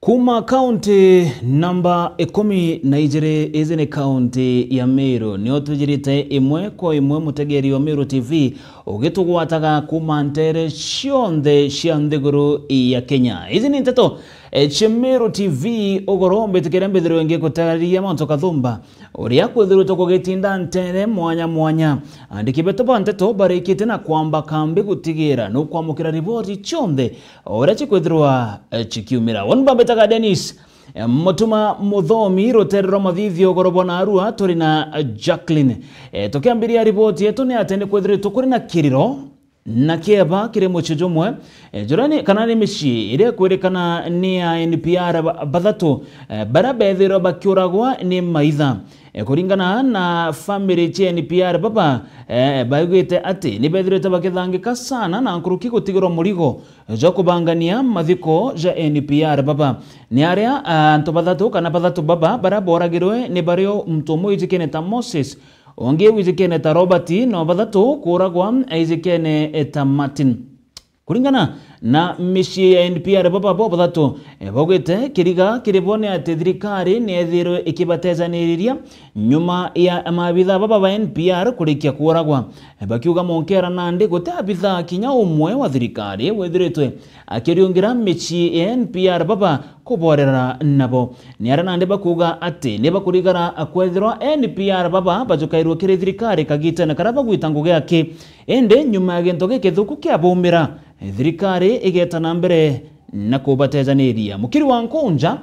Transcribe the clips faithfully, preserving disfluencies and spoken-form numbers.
Kuma kaunti namba ikumi na ijiri, iji ni kaunti ya Meru. Nio twijirite imwe kwa imwe mutegeri wa Meru T V ugitugwataga kuma ntere cionthe cia nthiguru ya Kenya. Iji ni nteto, eh, cia Meru T V, ugoro mbitikiria mbithirwe ngigutariria mantu kathumba uria kwithiritwe kugitinda ntere mwanya mwanya. Andiki betu ba nteto barikite na kwamba kambi gutigira nukwamukira riboti cionthe o uria cikwithirwa, eh, cikiumira. Woni bambitaga Dennis, eh, Mutuma Muthomi, rutere rwa Mathithio, ugoro bwa Narua, turi na, eh, Jacqueline. Eh, tukiambiria riboti yetu ni ati ni kwithiritwe kuri na kiriro na kieba kiri mucii jumwe, eh, jurani kana ni micii iria ikwirikana ni ya N P R ba-, bathatu, eh, baria bethirwe bakiuragwa ni maitha. Eh, kuringana na family cia N P R baba, eh, baugite ati ni bethirite bakithangika sana na nkuruki gutigirwa murigo jwa kubangania mathiko ja N P R baba. Ni aria, ah, antu bathatu kana bathatu baba baria boragirwe ni bario muntu umwe wijikene ta Moses, ungi wijikene ta Robert, no bathatu kuuragwa wijikene ta Martin. Kuringana na micii ya N P R baba bo bathatu, eh, baugite kiriga kiri bo ni ati thirikari ni ethirwe ikibatejaniria nyuma ya maabitha baba ba N P R kurikia kuuragwa. Eh, bakiuga munkera nandi guti abitha kinya umwe wa thirikari withiritwe akiriungira micii ya N P R baba kuborera nabo. Ni aria nandi bakuuga ati ni bakurigara kwethirwa N P R baba bajukairwe kiri thirikari kagitene karia bagwita ngugi aki. Indi nyuma ya gintu gikithuku kiabaumira, thirikari igeeta na mbere na kubatejaniria. Mukiri wa Nkunja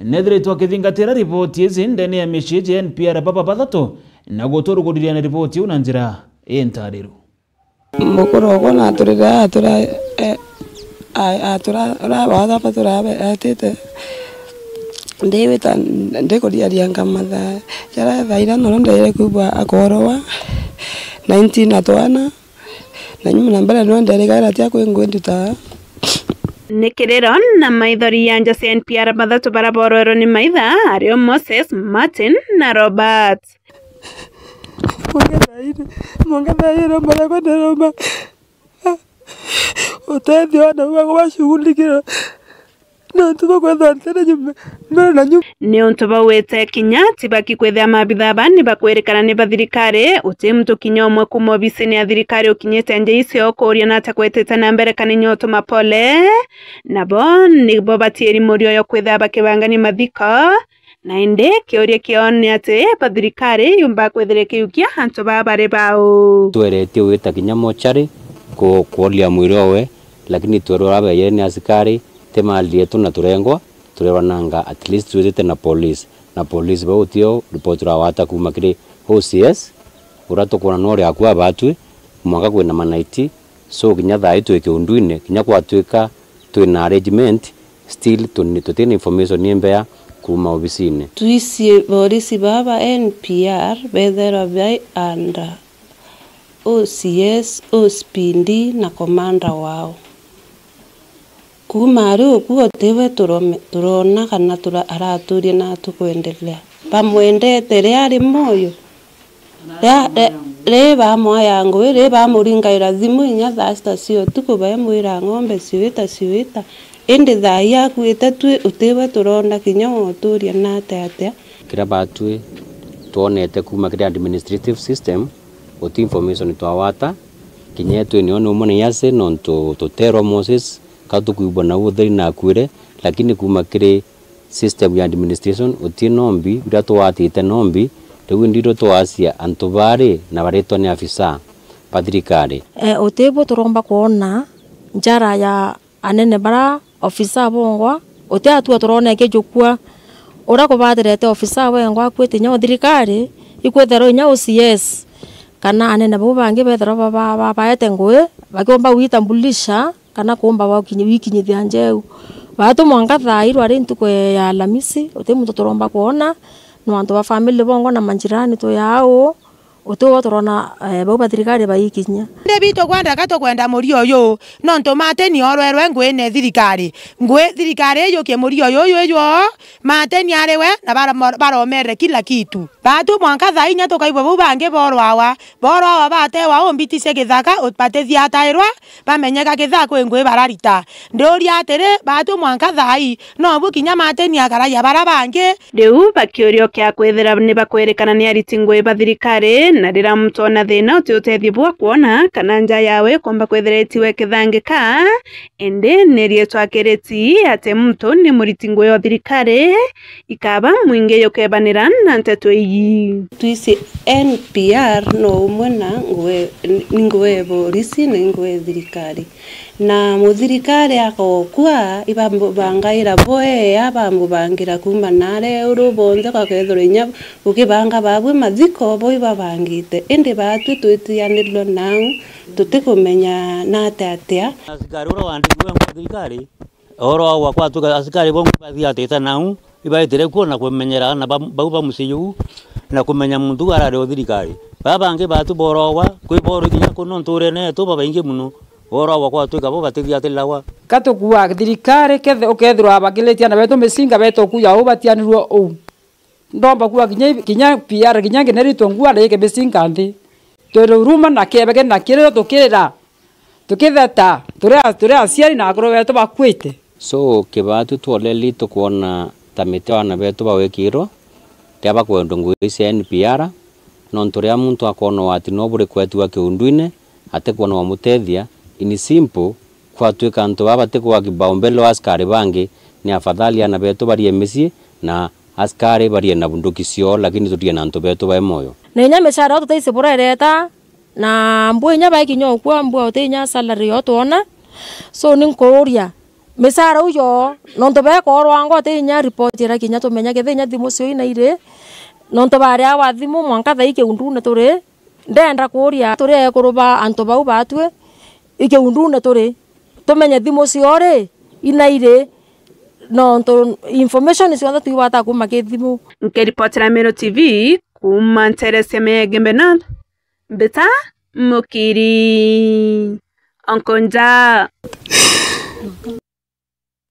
nethiritwe akithingatira riboti iji ndene ya micii ja N P R baba bathatu na guturuguriria na riboti iu na njira intariru. Mukuru okwa na aturire atura, eh, a-, atura, ura watha batura etite. Ndiwita, ndikuriaria nkamatha. Jara thaira nono ndere kwigua akorwa nineteen na twana. Na nyuma na mbere no nderigaira tia kwi ngwi nduta. Ni kiriro na maithori ya nja cia N P R bathatu bara borwerwe ni maitha, ario Moses, Martin na Robert. Mungethaire, mungethaire, mwana kwa ndaroma. Utethio wana uga kubashughulikira. Nontu bakwethwa ntere nyuma, mbere na nyuma. Ni untu bauite kinya ti baki kwithia maabitha ba ni bakwirikana ni ba thirikari, uti muntu kinya umwe kuuma obisini ya thirikari ukinyite nja icio kuuria nata kwetete na mbere kana inya utuma pole. Nabo nibo batieri murioyo kwithia bakibangania mathiko. Na indi kiuria kiao ni ati ba thirikari yumba kwithira ikiukia antu baa bari bau? Tweretie gwita kinya mochari ku-, kuoria mwiri owe, lakini twerwa urabeyere ni asikari, ti mali yetu na turengwa, turerwa nanga at least twithite na police. Na police bau tio report turawata kuuma kiri O C S, uria tukwona no uri akua abatwi, mwanka kwina manaiti, so kinya thaa ii twi kiunduine, kinya kwatwika twina arrangement, still tuni-, tutina information imbea kuuma obisine. Twici borisi baba N P R betherwa bai under O C S, O C P D na commander wao. Kuuma ari ukuo tiwe turome-, turona kana tura-, araturia na atukwendelea. Bamwendete ri ari moyo. Ria, ri, ri bamwaya ngui, ri bamuringaira thimu inya thaa sita cia utuku, baimwira ng'ombe ciuita, ciuita. Indi thaa ii akuite twi, utiwe turona kinya woturia na atia atia. Kiria batwi twonete kuuma kiri administrative system, uti information twawata, kinya etwi nio ni umwe na yase, nontu tuterwa Moses, ka tukwigua nau utheri na akuire, lakini kuuma kiri system ya administration, uti nombi, biria twatite nombi, riu indi rio twacia antu bari na baritwa ni afisa ba thirikari. Eh, uti bu turomba kwona njara ya anene bara ofisa bongwa, uti atua turona ikijukua. Uria kubatirete ofisa wengwa akuite inya o thirikari, ikwethirwa inya O C S, kana anene bau bangi bethirwa ba-, ba-, ba-, baete ngui, bakiomba gwitambulisha, kana kuumba gwa ukinyi-, wikinyithia njeu. Baatu mwanka thaa ii rwari ntuku ya Alamisi, uti muntu turomba kwona, no antu ba family bongwa na manjirani twi au, uti uo turona, eh, bau ba thirikari baikinyia. Indi bitu kwenda ka tukwenda murio uyu, nontu Martin orwerwe nguine thirikari. Ngui thirikari ijukie murio uyu, uyu ijuo, Martin ari we, na bara-, baromerere kila kitu. Baatu mwanka thaa inya tukaigua bau bangi borwawa, borwawa batewa umbiti cia githaka, batithiatairwa, bamenyeka kethira kwi ngui bararita. Ndiuria atiri, baatu mwanka thaa ii, nobu kinya mateni akaraia bara bangi? Riu bakiuria ukia kwithira ni bakwerikana ni ariti ngui ba thirikari, na riria muntu ona thina uti utethio bwa kwona kana nja yawe ikomba kwithira itiwe kithangika, indi ni riitwa kiriti ati muntu ni muriti ngui o thirikari, ikaba mwingi jukebanira na nteto iji. Twisi N P R no umwe na ngui, ni ngui ya borisi na ngui ya thirikari. Na muthirikari akokua, ibambubangaira bwea, bambubangira kuuma naare uru bonthe, gakethirwa inya ukibanga babwe mathiko, bo ibabangite. Indi baatwi twitianirirwe nau, tutikumenya nate atia. Asikari uria wandikirwe nkuo thirikari, Oro wa gwakwa atuka asikari bongi bathiatite nau, ibaitire kuo na kumenyera na ba-, bau ba mucii juu, na kumenya muntu arari o thirikari. Baa bangi baatu borogwa, kwi boro kinya kuno nturene yetu babaingi muno, oro wa gwakwa atuika bo batithiatiragwa. Ka tukuaga thirikari kethe-, ukethirwa bakiritie ana betu micinga betu kuja uu batianirwe uu. Ndomba kuuga kinya, kinya P R, kinya ngineritwe ngua na yike micinga nthi. Twiruruma na kiebege na kirio tukirira, tukitheta, turi a-, turi aciari na akuru betu bakuite. So, kibatu twoleli tukwona ta miti aana betu bawikirwe, tia bakwendwa ngui cia N P R, nontu riria muntu akwona ugwati no buri kwetiwa kiundwine, atikwona wamutethia, in simple, kwatuika antu baa batikwa kibaumbele wa askari bangi, ni afadhali aana betu barie micii na askari barie na bunduki ciao, lakini turie na antu betu bai moyo. Na inya micara yo tutaisi burereta, na mbwi inya baikinya ukua mbua uti inya salary yo twona. So ni nkuuria, micara u yo, nontu bekorwanga uti inya report ira kinya tumenya kethe inya thimu cio inairi, nontu baria wa thimu mwanka thaa ii kiundune turi. Ndenda kuuria turi ekuru ba antu bau batwi, ikiundune turi, tumenye thimu ciao ri, inairi, nontu information cionthe twibata kuuma ki thimu. Nkiripotera Meru T V kuuma ntere cia Megembe North, Mbita Mukiri. Onkonja.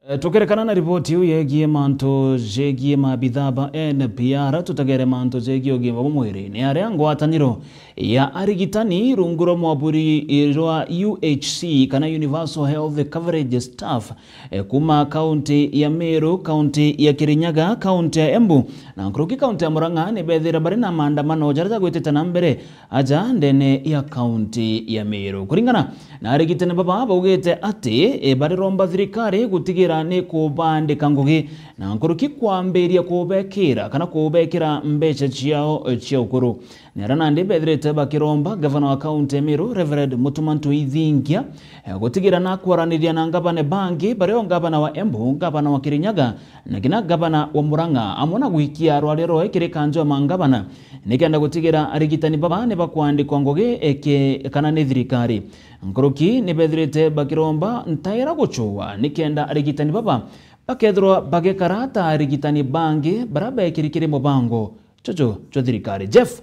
Eh, tukirekana na riboti iu yegie mantu jegie mabithaa ba N P R, tutegere mantu jegie ugima bwa mwiri. Ni aria ngwataniro ya arigitani rungu rwa mwaburi rwa U H C kana Universal Health Coverage Staff, eh, kuma kaunti ya Meru, kaunti ya Kirinyaga, kaunti ya Embu na nkuruki kaunti ya Murang'a ni bethira bari na maandamano jaria jagwitite na mbere aja ndene ya kaunti ya Meru. Kuringana na arigitani baba baugite ati, e, bariromba thirikari gutigira ni kubandika ngugi na nkuruki kwambiria kubekira kana kubekira mbeca ciao, e, cia ukuru. Ni aria nandi bethirite bakiromba gavana wa kaunti ya Meru, Reverend Mutuma Ntui Thingia, e, gutigira na kwaraniria na ngavana bangi, bario ngavana wa Embu, ngavana wa Kirinyaga, na kinya ngavana wa Murang'a, amwe na gwikia rwaria rwae kiri kanjo ya mangavana, nikenda gutigira arigitani baba ni bakwandikwa ngugi eke kana ni thirikari. Nkuruki ni bethirite bakiromba ntaira gucua nikenda arigitani baba bakethirwa bagekara ta arigitani bangi baria bekiri kiri mubango juju jwa thirikari. Jeff,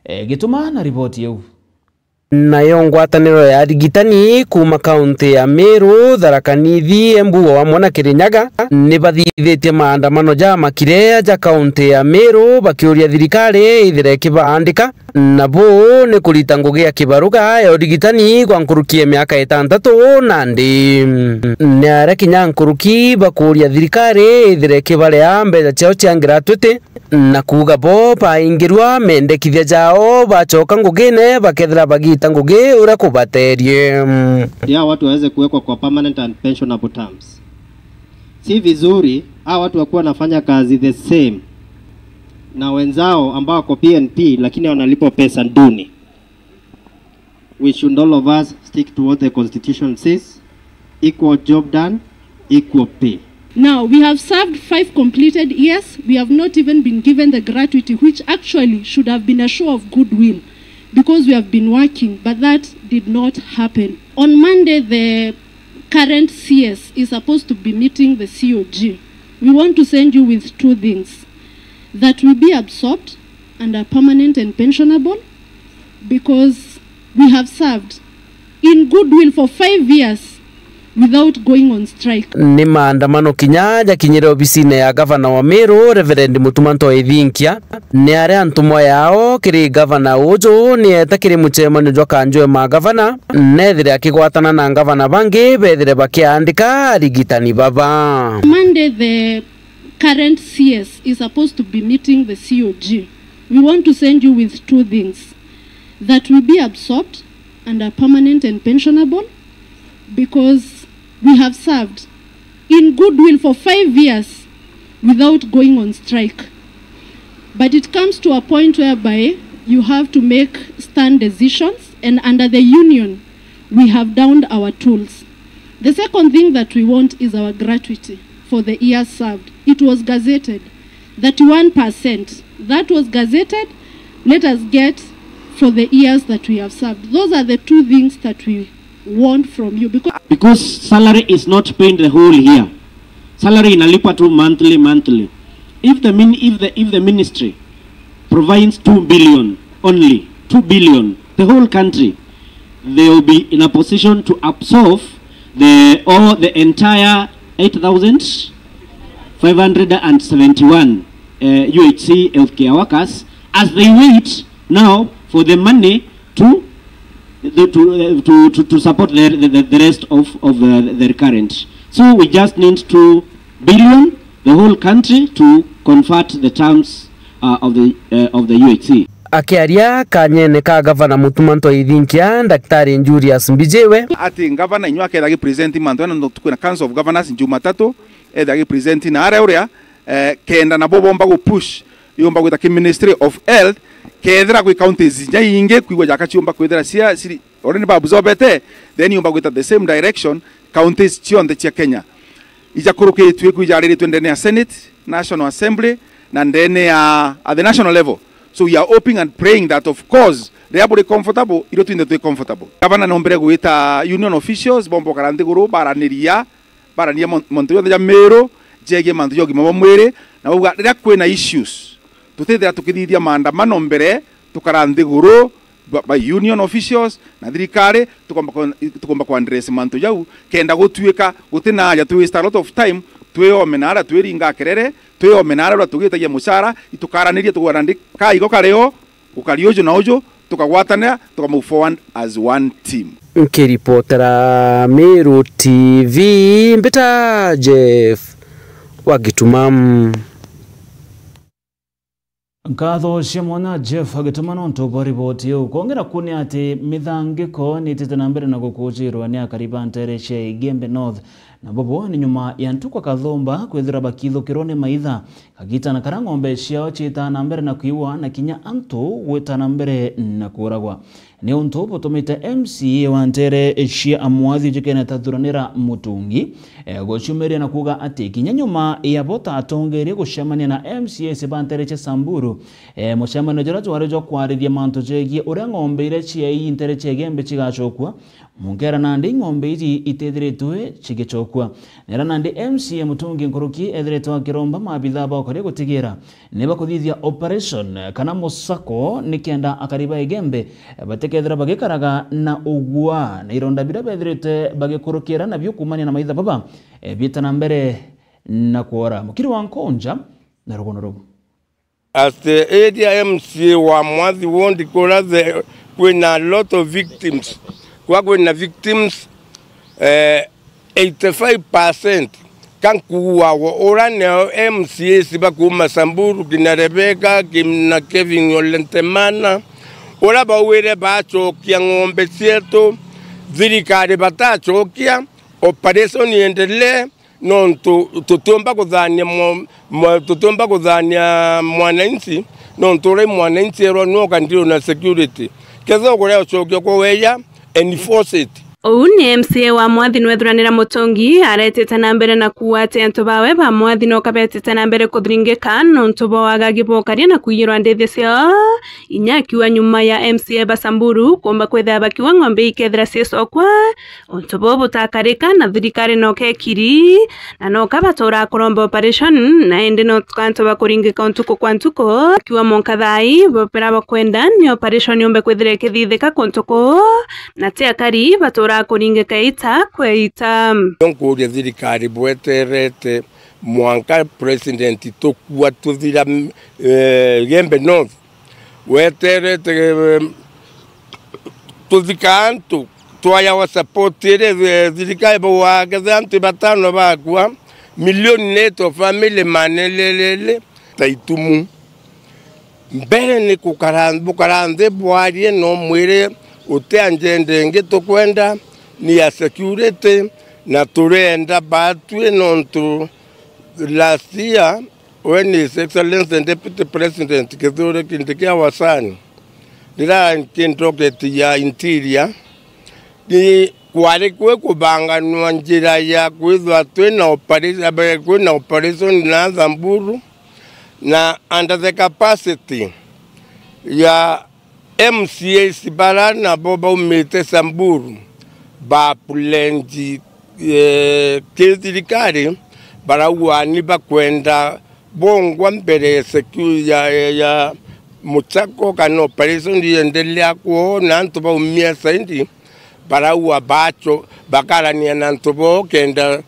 eh, Gituma na riboti iu. Nayo ngwataniro ya arigitani kuuma kaunti ya Meru, Tharaka Nithi, Embu o amwe na Kirinyaga ni bathithitie maandamano jamakire ja kaunti ya Meru bakiuria thirikari ithire ikibaandika. Nabo ni kurita ngugi ya kibaruga ya urigitani gwa nkuruki ya miaka itantatu na nthi. Ni aria kinya nkuruki bakuuria thirikari ithire ikibaria mbeca ciao cia gratuity. Na kuuga bo baingirua mendekithia jao, bacoka ngugine, bakethira bagiita ngugi uria kubaterie. Ndio hawa watu waweze kuwekwa kwa permanent and pensionable terms. Si vizuri hawa watu wakuwa wanafanya kazi the same na wenzao ambao wako P N P lakini wanalipwa pesa duni. We should all of us stick to what the constitution says, equal job done, equal pay. Now, we have served five completed years. We have not even been given the gratuity, which actually should have been a show of goodwill because we have been working, but that did not happen. On Monday, the current C S is supposed to be meeting the C O G. We want to send you with two things, that we be absorbed and are permanent and pensionable, because we have served in goodwill for five years. without going on strike. Ni maandamano kinya jakinyire obisine ya gavana wa Meru, Reverend Mutuma Ntoi Thinkia, ni aria ntumwa yao kiri gavana uju ni eeta kiri mucemanio jwa kanjwe ma gavana, nethire akigwatana na gavana bangi bethire bakiandika arigitani baba. Monday, the current C S is supposed to be meeting the C O G. We want to send you with two things, that we be absorbed and are permanent and pensionable, because we have served in goodwill for five years without going on strike. But it comes to a point whereby you have to make stern decisions, and under the union, we have downed our tools. The second thing that we want is our gratuity for the years served. It was gazetted, thirty-one percent. That was gazetted. Let us get for the years that we have served. Those are the two things that we want from you, because Because salary is not paid the whole year. Salary inalipwa tu monthly, monthly. If the min-, if the, if the ministry provides two billion only, two billion, the whole country, they will be in a position to absorb the, all the entire eight thousand five hundred and seventy-one, uh, U H C healthcare workers as they wait now for the money to, the, to, uh, to, to, to support the, the, the rest of, of, uh, the recurrent. So we just need two billion, the whole country, to convert the terms, uh, of the, uh, of the U H C. Akiaria kanyene ka gavana Mutuma Ntoi Thinkia, Daktari Julius Mbijiwe, ati gavana inyua aketha gi present mantu na ntuku na Council of Governors Jumatatu, etha gi present na aria uria, eh, kenda nabo bomba gu push, yomba gwita ki Ministry of Health, kethira kwi counties inya ingi kwigua jaka ciomba kwithira cia ciri already babuzobete, then yomba gwita the same direction counties cionthe cia Kenya. Ijakurukitue kwijaririitue ndene ya Senate, National Assembly, na ndene ya, at the national level. So we are hoping and praying that, of course, riria buri comfortable, irio twinthe twi comfortable. Gavana nombere gwita union officials, bomba ukara nthiguru, baraniria, baraniria mon-, montu jonthe ja Meru, jegie mantu ja ugima bwa mwiri, na bauga riria kwina issues, tutithira tukithithia maandamano mbere, tukara nthiguru, ba, ba union officials na thirikari, tukomba ku, tukomba ku address mantu jau, kenda gutuika gutina aja twi waste a lot of time, twiome na aria twiringa kerere, twiome na aria tugitagia mucara, itukaranirie tugwara ndi kaigo kario, gukari uju na uju, tukagwatanira, tuka move forward as one team. Nkiripotera Meru T V, mbita Jeff wa Gituma. Nkatho cia mwanya Jeff Agituma nontu bwa riboti iu. Kwongera ku ni ati mithangiko ni itite na mbere na gukujirwa ni akari ba ntere cia Igembe North, na bobo ni nyuma ya ntuku kathumba kwithira bakithukirwa ni maitha, kagitana karia ng'ombe ciao ciitaa na mbere na kwiwa, na kinya antu gwita na mbere na kuuragwa. Ni untu butumite M C A wa ntere cia Amwathi ujikene ta Thuranira Mutungi, eh, guciumiria na kuuga ati kinya nyuma ya bo ta atongeria gucemania na M C As ba ntere cia Samburu, eh, mucemanio juria jwari jwa kwariria mantu jegie uria ng'ombe iria ciai ntere cia Igembe cigacokua, munkera nandi ng'ombe iji itithiritwe cigicokua. Nera nandi M C A Mutungi nkuruki ethiritwe akiromba maabithaa ba ukaria gutigira ni bakuthithia operation kana musako nikenda akari ba Igembe batikethira bagikaraga na ugua na ironda biria bethirite bagikurukira nabio kuumania na maitha baba, eh, biita na mbere na kwora. Mukiri wa Nkonja na rugono ruu. As the area M C A wa Mwathi Ward, kura the, kwina a lot of victims. Kwa kwina victims, eh, eighty-five percent ka nkuuagwa, ura nio M C As ba kuuma Samburu, kina Rebecca, kina Kevin Ole Ntemana, ura bauire bacokia ng'ombe cietu, thirikari batacokia, operation iendelee, nontu tutiumba kuthania mwa-, mwa-, tutiumba kuthania mwananchi, nontu uria mwananchi erwa nwoka ndiruna security. Kethira ukuria ucokia kwa weya, enforce it. Uu ni M C A wa Mwathi nwethuranira Mutungi aretite na mbere na kuuga ati antu bawe ba Mwathi no kabetite na mbere kuthiringika nontu bwa wagagi bwa ukaria na kuiyirwa ndithi ciao, inya akiuga nyuma ya M C A ba Samburu kuumba kwithira bakiuga ng'ombe ikethira cicokwa, untu buu butakarika na thirikari no kekiri, na no kabatuura kuromba operation, na indi no tukantu ba kuringika ntuku kwa ntuku. Akiuga monka thaai bopera bakwenda ni operation yumbe kwithira ikithithika kuntu kuu, na ti akari batuura Akuringika ita kweita. Nkuuria thirikari bweterete mwanka president tukua tuthira, eh, Igembe North. Weterete, eh, tuthika antu, twayawa support iri, eh, thirikari bauga ketha antu batano bakua, milioni neto family manelelele ta itumu. Mbere ni kukara, bukara nthi bwarie na umwire, uti agenda ingi tukwenda, ni ya security, na turenda batwi nontu last year when His Excellency Deputy President Kithure Kindiki our son, riria ki ndoketi ya interior, ni kwari kwi kubanganwa njira ya kwithwa twina opera-, kwina operation na Samburu, na under the capacity ya M C As bara nabo baumite Samburu, ba pledge, eh, ki thirikari, barauga ni bakwenda bongwa mbere ya secu-, ya, ya, ya muchako kana operation iendelea kwoo na antu baumia saindi, barauga bacho bakarania na antu boo kenda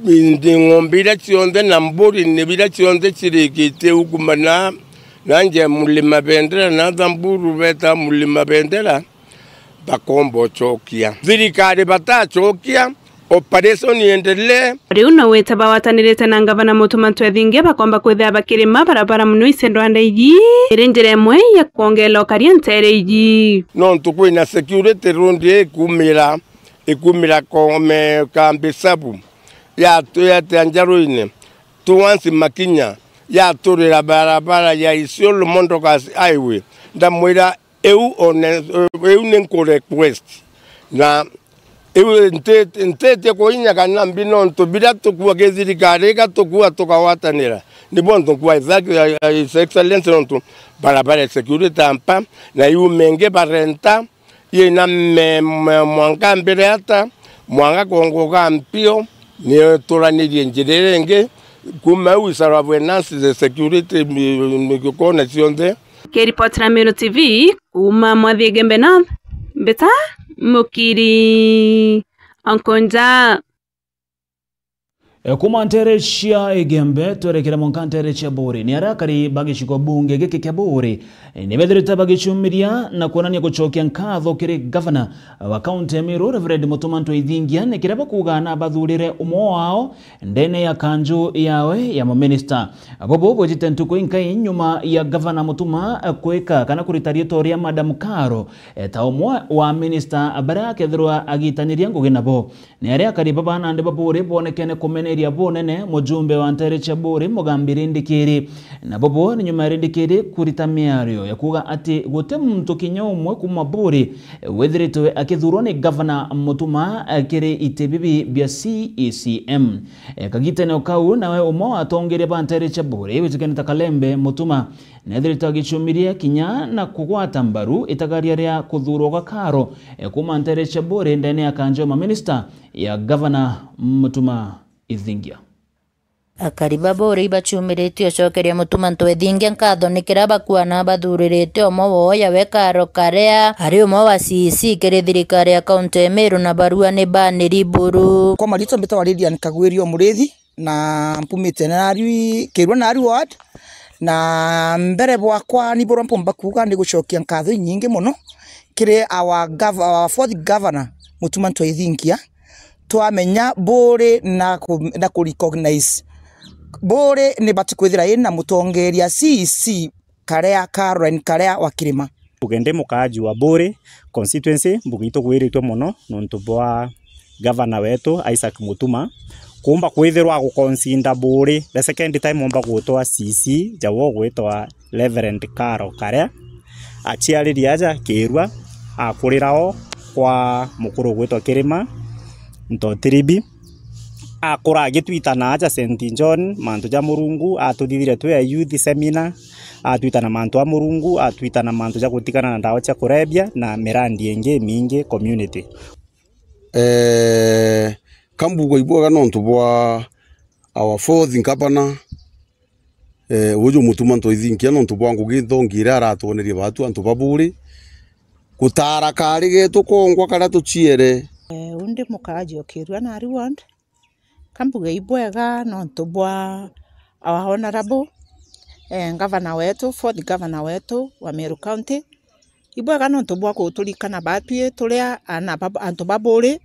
ng'ombe iria cionthe na mburi ni biria cionthe cirikitie ukuma na, na nja ya Mulima Bendera na Samburu beta Mulima Bendera, bakomba ucokia. Thirikari batacokia, operation iendelee. Riu no wite bawatanirite na ngavana Mutuma M'Ethingia bakomba kwithira bakirima barabara muno icendwa ndaigi, iri njira imwe ya kwongerera ukaria ntere iji. Nontu kwina security road ikumira, ikumira kome Kambi Sabu, yatu-, yate Njaruine, towards Makinya, yaturira barabara ya Isiolo Mondokas Highway. Ndamwira, iu one, iu ni nku request. Na iu nti-, ntitie kuinya kana mbi nontu biria tukua ki thirikari iga tukua tukawatanira. Nibo ntukua ithaki ya, ya His Excellency nontu barabara ya security mpa, na iu mengi barenta, yina me-, me-, mwanka mbere ata, mwanka kongo ga mpio, ni turanirie njira iria ingi, kuma iu isarwa bwenansi the security mi-, mikokona cionthe. Kiripotera Meru T V, kuuma Mwathi Igembe North, mbita Mukiri Onkonja. E, kuuma ntere cia Igembe, twerekere mwanka ntere cia Buuri. Ni aria akari ba gicigo bunge giki kia Buuri, e, ni bethirite bagicumiria na kwonania gucokia nkatho kiri gavana wa kaunti ya Meru, Reverend Mutuma M'Ethingia, ni kiria bakuuga na bathurire umwe wao ndene ya kanju yawe ya maminista. Bubu bwijite ntuku inkai nyuma ya gavana Mutuma kwika kana kurita riitwa ria Madam Karo, e, ta umwe wa minista baria akethirwa agitaniria ngugi nabo. Ni aria akari baba nandi ba Buuri boonekene kumeneria bunene mujumbe wa ntere cia Buuri, Mugambi Rindikiri. Na bubu ni nyuma ya Rindikiri kurita miario ya kuuga ati guti muntu kinya umwe kuuma Buuri withiritwe akithurwa ni gavana Mutuma kiri iti bibi bia C E C M. E, kagitene o kau, nawe umwe wa atongeria ba ntere cia Buuri witikene ta Kalembe Mutuma, neethirite agicumiria kinya na kugwata mbaru itagaria ria kuthuurwa gwa Karo, e, kuuma ntere cia Buuri ndene ya kanju ya maminista ya gavana Mutuma M'Ethingia. Akari ba Buuri ibacumiritie ucokeria Mutuma M'Ethingia nkatho ni kiria bakuana bathuririte umwe woo yawe Karo Karea ari umwe wa C E C kiri thirikari ya kaunti ya Meru na barua ni baniri buru. Kwa maritwa mbitagwa Lydian Kagwiri o Murithi, na mpumite nari Kirua nari ward, na mbere bwakwa ni burwa mpumba kuuga ni gucokia nkatho inyingi mono kiri our gov-, our fourth governor Mutuma M'Ethingia, twamenya Buuri na ku-, na ku recognize Buuri ni bati kwithira ina mutongeria C E C Karea, Caroline Karea wa Kirima. Mbuge ndi mukaaji wa Buuri constituency, mbuge itugwiritwe mono nontu bwa gavana wetu Isaac Mutuma kuumba kwithirwa agukonsinda Buuri. The second time omba gutwa C C jawe ugwitwa Reverend Karo Karea, aciaririe aja Kirua, akurira o kwa mukuru ugwitwa Kirima Ntotiribi. Akura agitwitana aja Saint John mantu ja Murungu, atuthithire twi a youth seminar, atwitana mantu a Murungu, atwitana mantu ja gutigana na ndawa cia kurebia na mirandi ingi imingi community. Eh, ka mbugwa ibwega nontu bwa our fourth governor, eh, uju Mutuma M'Ethingia nontu bwa ngugi nthongi iria aratwonerie baatu antu ba Buuri. Gutaara kaari geetu kongwa karia tuciere, Eh, undi mukaaji o Kirua Nari ward, kambuge ibwega nontu bwa our honourable, eh, governor wetu, fourth governor wetu wa Meru County. Ibwega nontu bwa guturikana batwi turia ana ba, antu ba Buuri.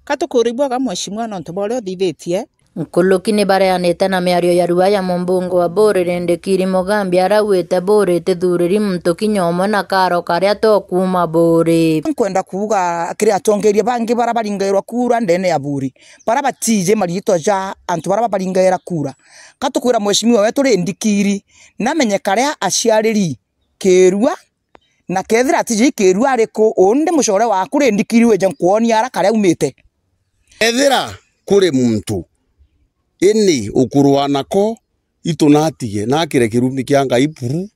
Katukwira ibwega mheshimiwa nontu bwa uria uthithitie. Nkuruki ni bareanite na miario ya rua ya mumbunge wa Buuri Rindikiri Mugambi arauite Buuri itithuriri muntu kinya umwe na karo karia to kuuma Buuri. Nkwenda kuuga kiri atongeria bangi bara baringairwa kura ndene ya Buuri, bara batiji mariitwa ja antu bara babaringaira kura. Katukwira mheshimiwa wetu Rindikiri namenye karia aciariri Kirua, na kethira atiji Kirua ariku, undi mucore waku Rindikiri wije nkwonia ara karia aumite. Ethira kuri muntu ini ukurwa nako, itu natige nakire kirumi kia Ngai buru,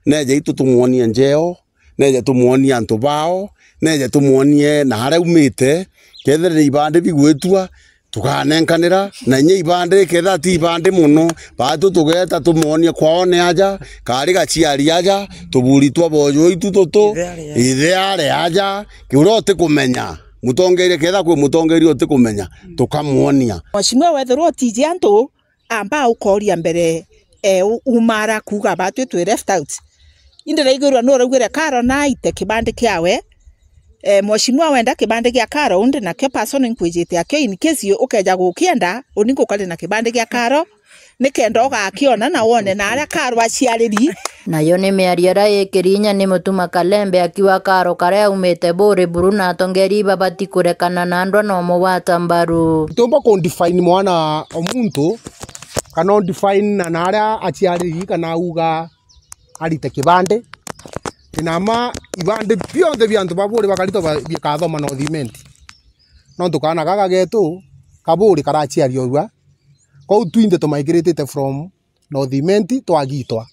neje itu tumwonie njeo, neje tumwonie antu bao, neje tumwonie na aria aumite. Kethira ni ibandi bigwitwa, tukanenkanira, na inya ibandi, kethira ti ibandi mono, baatu tugeeta tumwonie kwao ni aja, kari gaciari aja, tuburi twa bojo itu tutu, ithe ari aja, kiuria utikumenya, mutongeria, kethira kwi mutongeria utikumenya, tukamwonia. Mheshimiwa, wethirwa utiji antu, amba ukoria mbere, eh, u-, umara kuuga batwi twi left out. Indi ndaigwirwa nuraugire Karo naite kibandi kiawe. Eh, mheshimiwa wenda kibandi gia Karo undi nakio personal nkwijite akio, in case ukeja gukienda, uni ngukari na kibandi gia Karo, nikenda ugakiona na wone na aria Karo aciariri. Nayo ni miario iria ikiri inya ni Mutuma Kalembe akiuga Karo karia aumite Buuri buru na atongeria ibabati kurekana na ndwa na umugwata mbaru. Tiumba ku define mwana o muntu, kana u define na, na aria aciariri, kana auga arite kibandi. Ina ma ibandi bionthe bia antu ba Buuri bakaritwa ba, bikathoma North Imenti. Nontu kaana gaka getu ka Buuri karaciaria o rua. Kwou twinthe tumigrated from North Imenti twagitwa.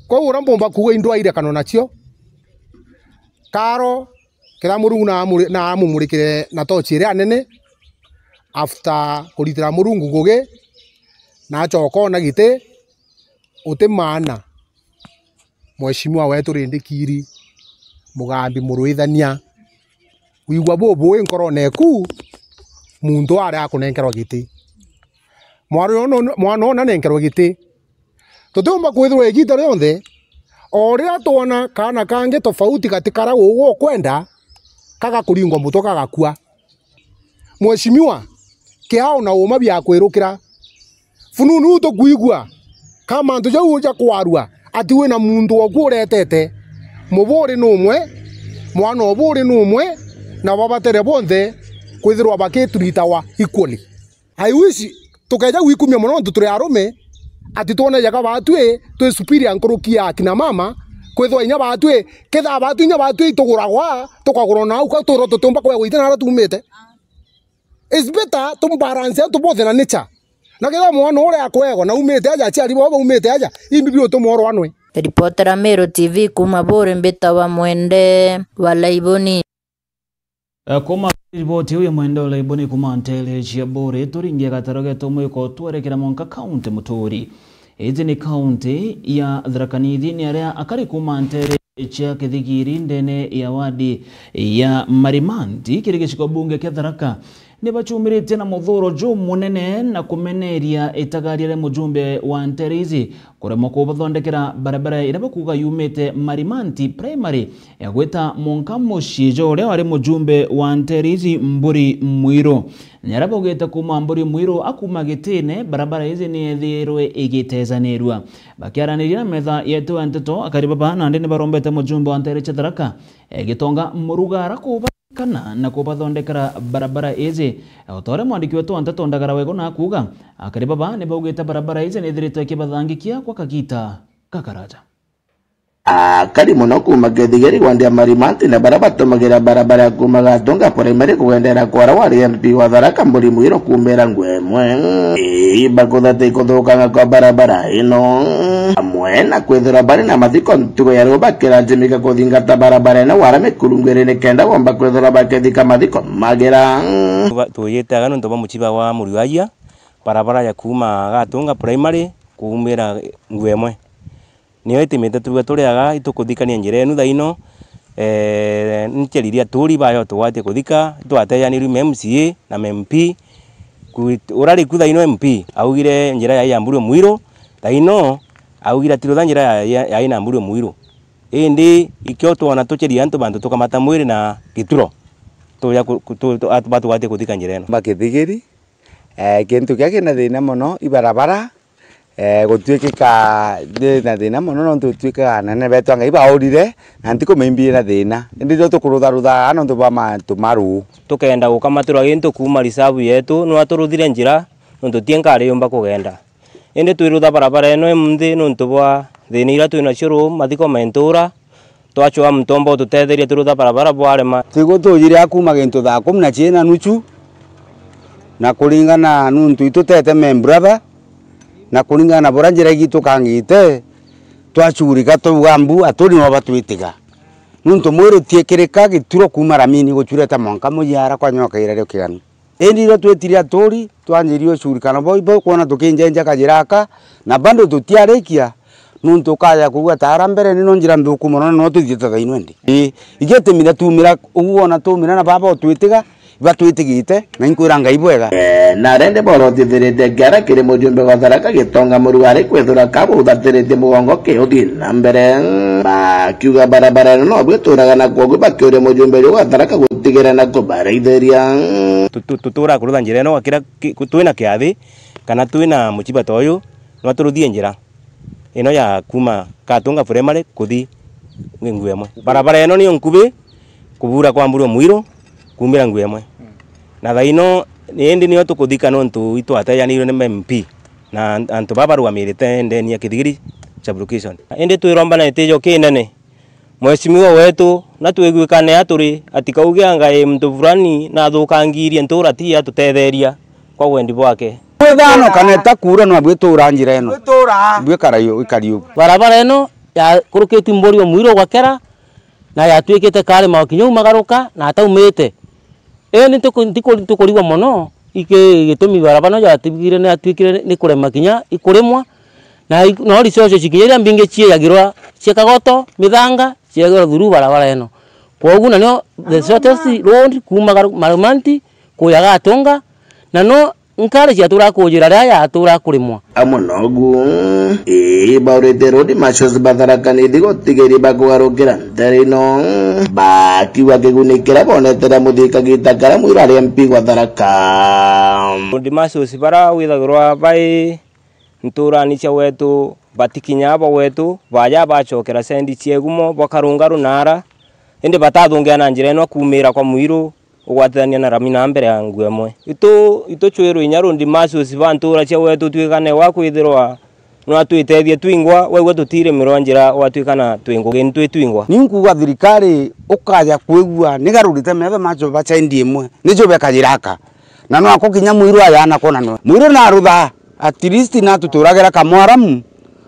Kwou uria mbumba kuuga indwaa irekano nacio, Karo, kiria Murungu na amuri-, na amumurikire na tochi iria nene, after kuritira Murungu ngugi, na acoka ona giti, uti maana. Mheshimiwa wetu Rindikiri Mugambi Murwithania, wigua bubui nkorone eku, muntu aria akunenkerwa giti. Mwana uyu nu-, mwana uyu nanenkerwe giti. Tutiumba kwithirwa igiita rionthe, o riria twona kaana kangi tofauti gati karia ugwe ukwenda, kagakuringwa mutwe kagakua. Mheshimiwa, kiao na uuma biakwirukira. Fununu tukwigua ka mantu jau jakwarua, ati wina muntu oku uretete. Muburi ni umwe, mwana o Buuri ni umwe, na babatere bonthe kwithirwa bakituritawa equally. I wish tukeja gwikumia mono nontu turi arume, ati twone jaga batwi twi superior nkuruki ya akina mama, kwithirwa inya batwi, kethaa batwi inya batwi ituguragwa, tukagurwa na au ka turo tutiumba kwegwa iti na aria tumite. It's better tumbalance antu bonthe na nature. Na kethaa mwana uria akwegwa na umite aja, aciari bao baumite aja, imbi biu tumworwa anwe. Ripotera Meru T V kuuma Buuri mbitawa Mwende wa Laiboni. Eh, kuma riboti iu ya Mwende wa Laiboni kuma ntere cia Buuri, turingie gataro getu mwiko twerekera mwanka kaunti Muturi. Iji ni kaunti ya Tharaka Nithi, ni aria akari kuma ntere cia Kithigiri ndene ya wadi ya Marimanti kiri gicigo bunge kia Tharaka ni bachumiritie na muthuro jumunene na kumeneria itagaria ria mujumbe wa ntere iji kuremwa kubathondekera barabara iria bakuuga yumite Marimanti Primary ya gwita mwanka mucii jwa uria wari mujumbe wa ntere iji Mburi Mwiru. Ni aria baugite kuuma Mburi Mwiru akuuma gitine, barabara iji ni yethirwe igitezanirua. Bakiaraniria na metha yetu ya nteto, akari baba nandi ni barombete mujumbe wa ntere cia Tharaka, eh, Gitonga Murugara kuba kana na kubathondekera barabara iji. O ta uria mwandiki wetu wa nteto Ndagara Wego na akuuga, akari baba ni baugite barabara iji ni ithiritwe ikibathangikia gwa kagiita gakaraja. Akari mono kuuma Kithigiri gwandia Marimanti na baria batumagira barabara ya kuuma Gatunga Primary kugendera kwara wari M P wa Tharaka Mburi Mwiru kuumira ngwemwe. Ii bakuthata ikuthukanga kwa barabara ino. Amwe na kwithirwa bari na mathiko ntuku ya riu bakiranjimika kuthingata barabara ino wara mikurungwiri nikenda bomba kwithirwa bakithika mathiko magira. Tuba-, tuyite aga nontu bwa muchiba wa Muriwaia, barabara ya kuuma Gatunga Primary kuumira Ngwemwe. Niyo itimite tuuga turi aga itukuthikania njira enu thaino, Eh, nceririe aturi bayo tugwatie kuthika, twatejanirue ma M C A na ma M P. Ku-, ura riku thaino M P augire njira yai ya Mburio Mwiru, thaino augire atirutha njira ya, ya, yai na Mburio Mwiru. Indi ikio twona tucheria antu bantu tukamata mwiri na gituro, tuja ku-, ku-, tu-, tu-, atu-, batugwatie kuthika njira ino. Bakithigiri, eh, kintu kia kina thina mono, ibarabara, eh, gutwikika thina, thina mono, nontu gutwikaga anene betu a Ngai baurire, na ntiku maimbi na thina. Indi rio tukurutharutha aa nontu bwa mantu ma ruu. Tukenda gukamatirwa gintu kuuma risabu yetu, nwa turuthire njira, nontu ti nkari yumba kugenda. Indi twirutha barabara ino imunthi nontu bwa thina iria twinacio ruu, mathiko mentura, twachwa mutomba ututetheria twirutha barabara bwarema. Tigu tujire a kuuma gintu thaa kumi na chiiri na nuchu, na kuringana nuntu itutete me brother, na kuringana na buria njira igithu kangite, twachurika twauga mbu aturi no batwitiga. Nuntu mwiri utiikirika gituro kuuma ramini guchureta mwanka mujiara kwa nyoka irario kiganu. Indi irio twitire aturi, twanjirie ucurikana bo, bo kwona tukinjenja kajira aka, na bado tutiarikia, nuntu ukaja kuigua ta ara mbere ni no njira nthuku mono, na no tuthiite thaino indi. Ii, igitimira tumira, ugu wona tumira na baba utwitiga, ibatwitigite, na inkwira Ngai bwega. Eh, na rende borotithirite kiara kiri mujumbe wa Tharaka Gitonga Murugari kwithirwa kabu uthatiritie mugongo ki uthii na mbere. Bakiuga barabara ino no bwituraga na kwogu bakiuria mujumbe uyu wa Tharaka gutigera na kubaraithiria. Tu-, tu-, tutura kurutha njira ino, kira ki-, ku-, twina kiathi, kana twina muchiba ta uyu, no turuthie njira ino ya kuuma Katunga Primary kuthi Nguemwe. Barabara ino niyo nkubi kubura kwa Mburio Mwiru kumira Nguemwe. Na thaino, indi niyo tukuthika nontu itwatejanirwe ni M P na an-, antu baba barugamirite ndeni ya Kithigiri sub-location. Indi twirombanite ijo kinene. Mheshimiwa wetu, na twiguikane aturi, atikauge anga i muntu fulani nathukangirie ntura ti atutetheria kwa wendi bwake. Twithano kana itakuura no bwitura njira ino. Bwitura. Bwikara yo, ikari ugu. Barabara ino yakurukitue Mburio Mwiru gwakera, na yatwikite kari maokinya umagaruka na ataumite. Indi ntiku-, ntiku-, ntikurigwa mono, iki gitumi barabara no yatwikire ni, yatwikire ni kurema kinya ikurimwa, na i-, no resources kinya iria mbingi cieyagirwa cia kagoto, mithanga, cieyagirwa through barabara ino. Kwogu na nio the shortest road kuuma Garu-, Marumanti kuya Gatunga, na no nkari ciatura kujira riria yatura kurimwa. Amwe nogu, ii, baurite road marshals ba Tharaka Nithi gutigiri bakugarukira ntere ino, bakiuga kiguni kiria bonete na muthika gita karia Mwiru ari M P gwa Tharaka. Road marshals bara withagirwa bai nturani cia wetu, batikinya abo wetu, baja bachokera sendi cia igumo, bakarunga runara, indi batathungia na njira ino kuumira kwa Mwiru, ugwatithania na rami na mbere ya Nguemwe. Itu, ituchwirwe inya road marshals ba ntura cia wetu twikane wa kwithirwa no atwitethie twingwa, waigua tutiremerwa njira, watwikana twi ngugi ni twi twingwa. Ni nkuuga thirikari ukaja kwigua nigarurite metho macho ba sendi imwe, nicio bekajira aka. Na no ako kinya Mwiru ayana kona no. Mwiru narutha, at least natuturagira kamwaramu,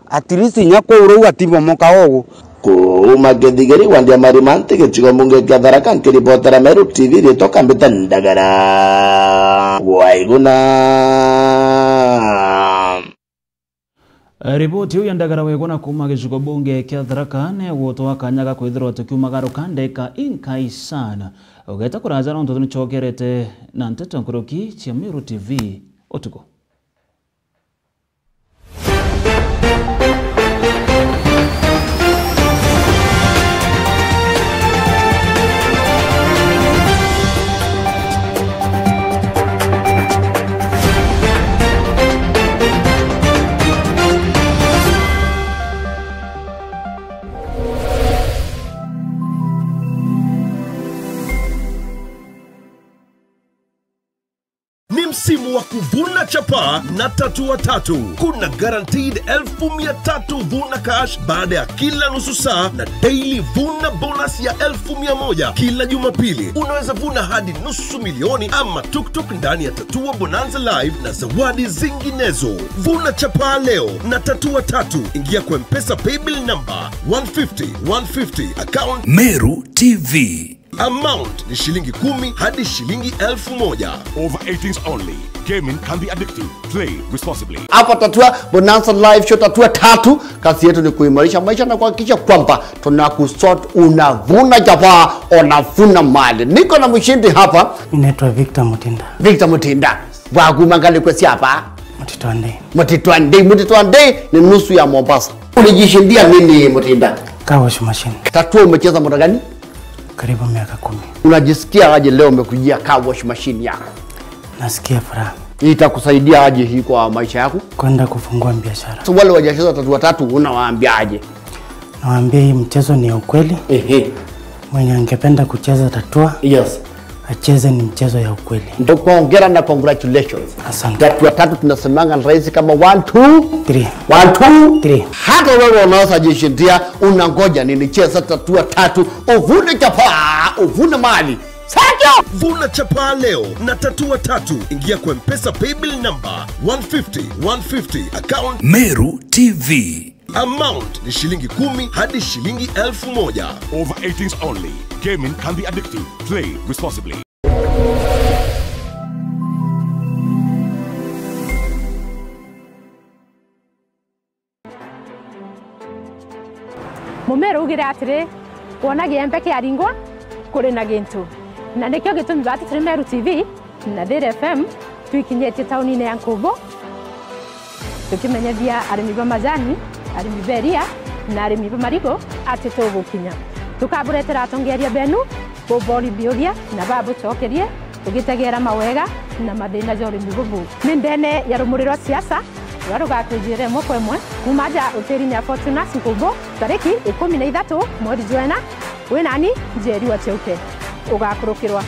at least inya kuu ruu atibomoka ugu. Kuuma Kithigiri, Wandia Marimanti, gicigo mbunge kia Tharaka, nkiribotera Meru T V, ritwa Kambita Ndagara. Waiguna. Riboti iu ya Ndagara Waiguna kuuma gicigo bunge kia Tharaka ni gutwa kanya ga kwithirwa tukiumagaruka ndeka inkai sana. Ugeta kuraja nontu nichokerete na nteto nkuruki cia Meru T V utuku. Ni msimu wa kuvuna chapa na tatu wa tatu. Kuna guaranteed elfu mia tatu vuna cash baada ya kila nusu saa na daily vuna bonus ya elfu mia moja kila Jumapili. Unaweza vuna hadi nusu milioni ama tuktuk ndani ya Tatua Bonanza Live na zawadi zinginezo. Vuna chapa leo na Tatua Tatu. Ingia kwa M-Pesa paybill number one fifty, one fifty, account Meru T V. Amount ni shilingi kumi hadi shilingi elfu moja. Over eighteens only. Gaming can be addictive. Play responsibly. Hapa Tatua Bonanza Live Show, Tatua tatu. Kazi yetu ni kuimarisha maisha na kuhakikisha kwamba tunakusort, unavuna chapaa, unavuna mali. Niko na mshindi hapa. Ninaitwa Victor Mutinda. Victor Mutinda. Bwaku mangali kwesi hapa. Mtitwandei. Mtitwandei, Mtitwandei ni nusu ya Mombasa. Ulijishindia nini, Mutinda? Car wash machine. Tatua umecheza muda gani? Karibu miaka kumi. Unajisikia aje leo umekujia car wash machine yako? Nasikia furaha. Itakusaidia aje hii kwa maisha yako? Kwenda kufungua biashara. So wale wajacheza Tatua tatu unawaambia aje? Nawaambia hii mchezo ni ya ukweli. Ehe. Mwenye angependa kucheza Tatua, yes, acheze, ni mchezo ya ukweli. Ndukwongera na congratulations. Asante. Tatua tatu tunasemanga ni rahisi kama one, two, three. One, two, three. Hata wewe unaweza jishindia, unangoja nini? Cheza Tatua tatu, uvune chapaa, uvune mali. Thank you. Vuna chapaa leo na Tatua tatu. Ingia kwa M-Pesa paybill number one fifty, one fifty, account Meru T V. Amount ni shilingi kumi hadi shilingi elfu moja. Over eighteens only. Gaming can be addictive. Play responsibly. Mumeru ugire atiri, wona giembe kiaringwa, kuri na gintu. Na nikio gitumi bati turi Meru T V na Thiri F M twikinyitie taunine ya Nkubu, tukimenyethia arimi ba majani, arimi ba iria, na arimi ba marigu ati tugukinya. Tukaburetera atongeria benu, bubori biuria na babucokerie, tugitegera mawega na mathina ja urimi bubu. Ni ndene ya rumuri rwa siasa, ruria rugakujira imwe kwa imwe, kuuma aja utiriine ya Fortunas Nkubu, tariki ikumi na ithatu mweri jwa ina, wi nani, Njeri wa Chiuke. Ugakurukirwa.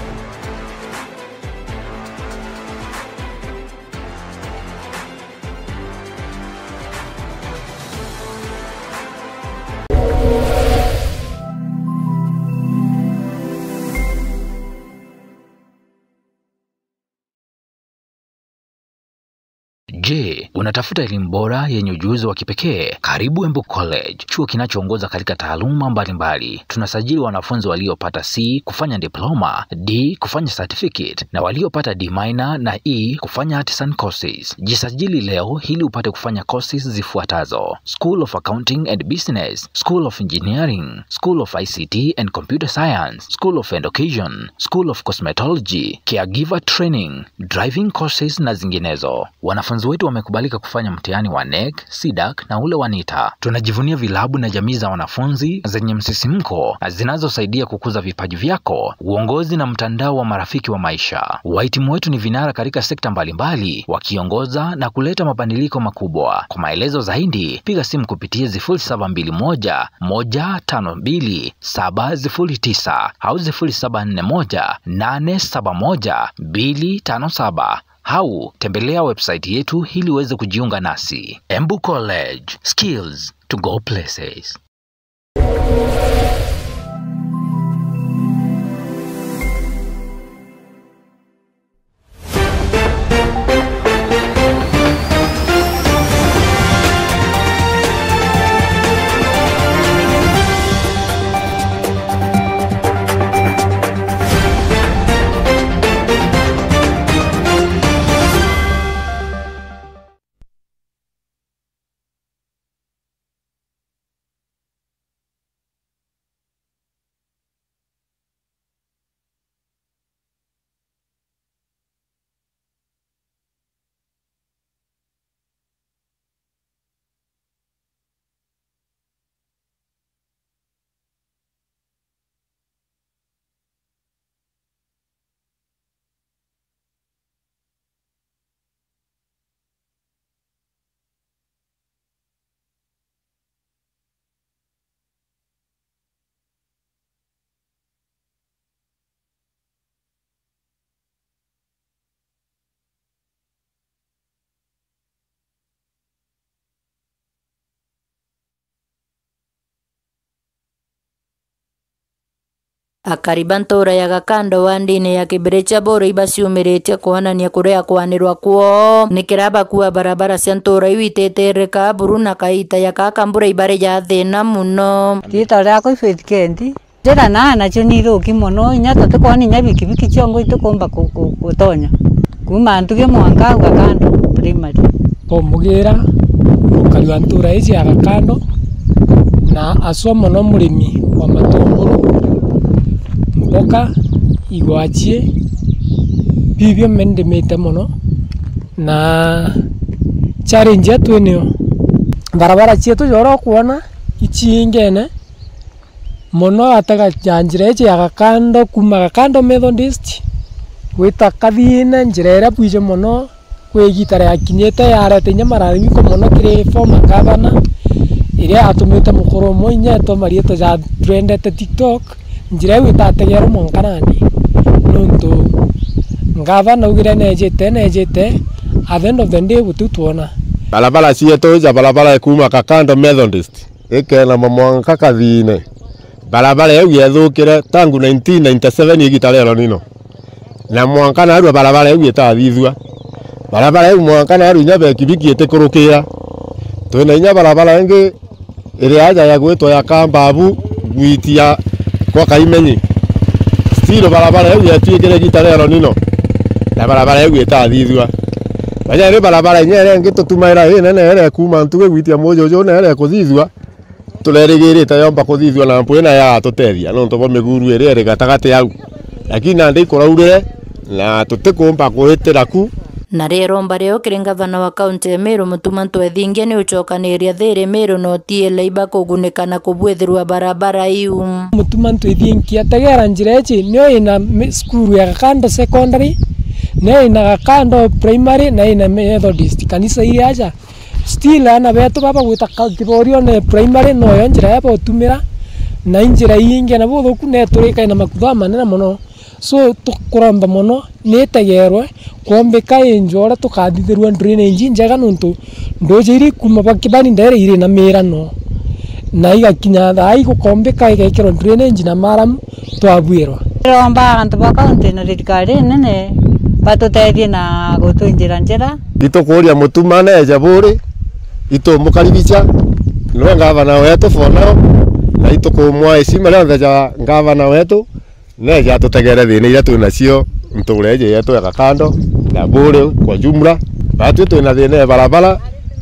Je, unatafuta elimu bora yenye ujuzi wa kipekee? Karibu Embu College, chuo kinachoongoza katika taaluma mbalimbali. Tunasajili wanafunzi waliopata C kufanya diploma, D kufanya certificate, na waliopata D minor na E kufanya artisan courses. Jisajili leo ili upate kufanya courses zifuatazo: School of Accounting and Business, School of Engineering, School of I C T and Computer Science, School of Education, School of Cosmetology, Caregiver Training, driving courses na zinginezo. Wanafunzi wetu wamekubalika kufanya mtihani wa NEC, CDAC na ule wa NITA. Tunajivunia vilabu na jamii za wanafunzi zenye msisimko na zinazosaidia kukuza vipaji vyako, uongozi na mtandao wa marafiki wa maisha. Wahitimu wetu ni vinara katika sekta mbalimbali, wakiongoza na kuleta mabadiliko makubwa. Kwa maelezo zaidi, piga simu kupitia sifuri saba mbili moja, moja tano mbili, saba sifuri tisa au sifuri saba nne moja, nane saba moja, mbili tano saba. Au tembelea website yetu ili uweze kujiunga nasi. Embu College, skills to go places. Akari ba ntuura ya Gakando wa ndini ya Kibiricha Buru ibaciumiritie kwonania kuria kwanirwa kwoo ni kiria bakua barabara cia ntuura iu ititirika buru na kaita ya kaka mbura ibari ja thina muno. Riitwa riakwa i Faith Kendi. Njira naa nacio ni ithuki mono, inya tutikwona inya bikibiki ciongo itikumba ku-, ku-, gutonya. Kuuma Ntugi mwanka au Gakando Primary. Omugira, mukari wa ntura iji ya Gakando, na aswa mono murimi wa matunguru, mboka, igwachie, bibio me ndimite mono, na challenge yetu niyo barabara cietu jora ukwona ichiingene mono gatagatĩ ya njira iji ya Gakando, kuuma Gakando Methodist gwita Kathine, njira iria bwije mono kwi igita riakinyite yarete inya malalamiko mono kiri former governor, iria yatumite mukuru umwe inya etwa mariitwa ja trendete TikTok, njira iu itategerwa mwanka nandi, nontu governor augire nejite, nejite, at the end of the day gutiu twona. Barabara cietu ja barabara ya kuuma Gakando Methodist ikena mamwanka Kathine. Barabara iu yethukire tangu nineteen ninety-seven igita ria El Nino. Na mwanka narua barabara iu itathithua. Barabara iu mwanka narua inya bekibiki itikurukira. Twina inya barabara ingi iri aja ya gwitwa ya Kambabu gwitia kwa Kaimenyi. Still barabara iu yetwikire igita ria El Nino. Na barabara iu itathithua. Banya ri barabara inya iria ingi tutumaira inene iria ikuuma Ntugi gwitia Mujuju na iria ikuthithua. Turerigirite yomba kuthithua na mpwi na yatuteethia nontu bwa miguru iria iri gatagati au. Lakini nandi ikuraurire na tutikumba kuitira ku. Na riromba rio kiri ngavana wa kaunti ya Meru Mutuma Ntwethingia ni ucokaniria thiri Meru na utie Labour kugunika na kubwithirwa barabara iu. Mutuma Ntwethingia ategera njira iji nio ina mi-, cukuru ya Gakando Secondary, nio ina Gakando Primary, na ina Methodist kanisa iri aja. Still aana betu baba gwita ka-, Kiborione primary noyo njira ya botumira, na i njira ingi na buthuku neturika ina makutho amanene mono. So tukuromba mono nitegerwe kwombika injwa uria tukathithirua drainage injega nontu nduji iri kuma ba Kibani ndere iri na mirano na igakinya thaa igukombika igekirwa drainage na maramu twabwirwa. Ndiromba antu ba kaunti na thirikari inene batutethie na gutwinjira njira. Itukuria Mutuma neeja buri, itumukaribisha, niwe ngavana wetu for now, na itukumwa heshima rionthe ja ngavana wetu, neeja atutegere thina iria twinacio ntuura iji yetu ya Gakando na buri kwa jumla. Batwi twina thina ya barabara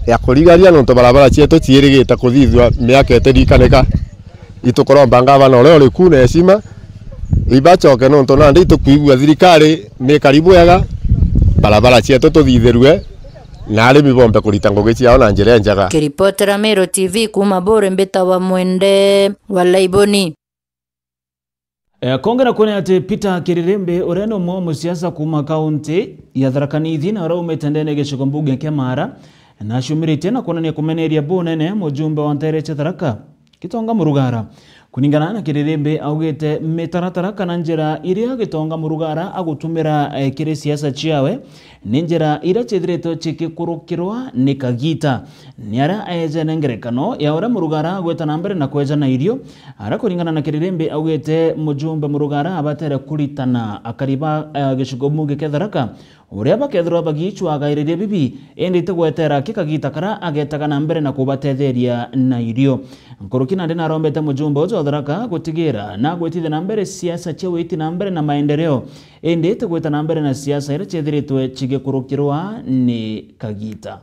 ya kurigania, nontu barabara cietu ciirigite kuthithua miaka itirikanika. Itukuromba ngavana uria uri ku na heshima, ibacoke nontu nandi itukwigua thirikari ni karibu wega, barabara cietu tuthithirue, na arimi bombe kurita ngugi ciao na njira injega. Kiripotera Meru T V kuuma Buri, mbitawa Mwende wa Laiboni. E, kongera kwone ati Peter Kiririmbi, uria ni umwe wa musiasa kuuma kaunti ya Tharaka Nithi, na uria umite ndene gicigo mbunge kia Maara, na acumiritie na kwonania kumeneria bunene mujumbe wa nteere cia Tharaka, Gitonga Murugara. Kuningana na Kiririmbi, augite mitaratara kana njira iria Gitonga Murugara agutumira, eh, kiri siasa ciawe ni njira iria ciithiritwe cigikurukirwa ni kagita. Ni aria eejene ngerekano ya uria Murugara agwita na mbere na kweja na irio, aria kuringana na Kiririmbi augite mujumbe Murugara abatere kuritana akari ba, eh, gicigo mbunge kia Tharaka, uria bakethirwa bagiicwagairiria bibi, indi ti gwetera ki kagita karia agetaga na mbere na kubatetheria na irio. Nkuruki nandi narombete mujumbe uju wa Tharaka gutigira na gwitithia na mbere siasa cia witi na mbere na maendeleo, indi ti gwita na mbere na siasa iria ciithiritwe cigikurukirwa ni kagita.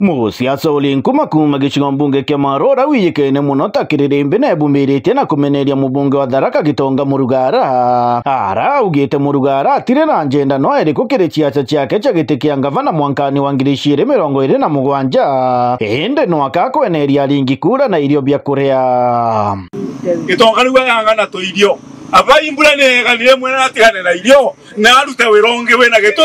Musiasa uri nkuma kuuma gicigo mbunge kia Maara uria wijikaine mono ta Kiririmbi neebumiritie na kumeneria mubunge wa Tharaka Gitonga Murugara. Ara augite Murugara atiri na njenda no iriku kiri ciaca ciake cia giti kia ngavana mwankani wa ngiri ciiri mirongo iri na mugwanja, indi no akakweneria aringi kura na irio bia kuria. Gitonga riu agang'ana tu irio. Aba imbura ni eganire mwene atigane na irio. Na arute wira ungi wina gitu.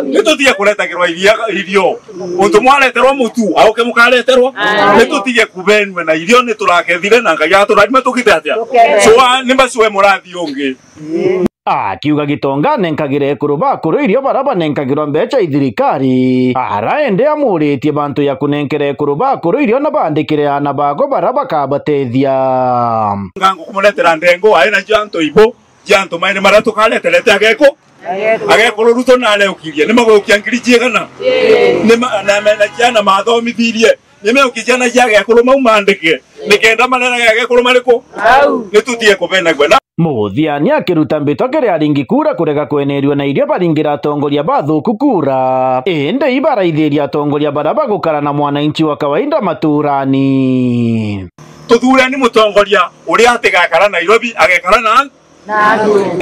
Ni tutige kuretagirwa iria, irio. Untu mwareterwa mutu, auke mukareterwa. Ni tutige kubenua na irio, ni turakethire na Ngai aturathime tukite atia? So, a, ni mbaciwe murathi ungi. Akiuga Gitonga anenkagire ekuru ba akuru irio bara banenkagirwa mbeca i thirikari. Ara indi amuritie bantu ya kunenkera ekuru ba akuru irio na bandikire aana bago bara bakabatethia. Ngangu kumuretera ndengo, aina cio antu ibo. Cia antu mairi maria tukareterete ageku-, agekuru Ruto nareukirie, ni magweukia ngiri ciigana? Ni ma-, na mena ciana mathomithirie, ni meukie ciana cia agekuru mau mandike. Nikenda manene gege kuru mariku? Au. Nitutige kubenagua na Muthiani akiruta mbito kiri aringi kura kurega kwenerua na irio baringira atongoria bathuku kura. Indi ibaraithiria atongoria baria bagukara na mwananchi wa kawaida maturani. Tuthureni mutongoria uria atigakara Nairobi, agekara na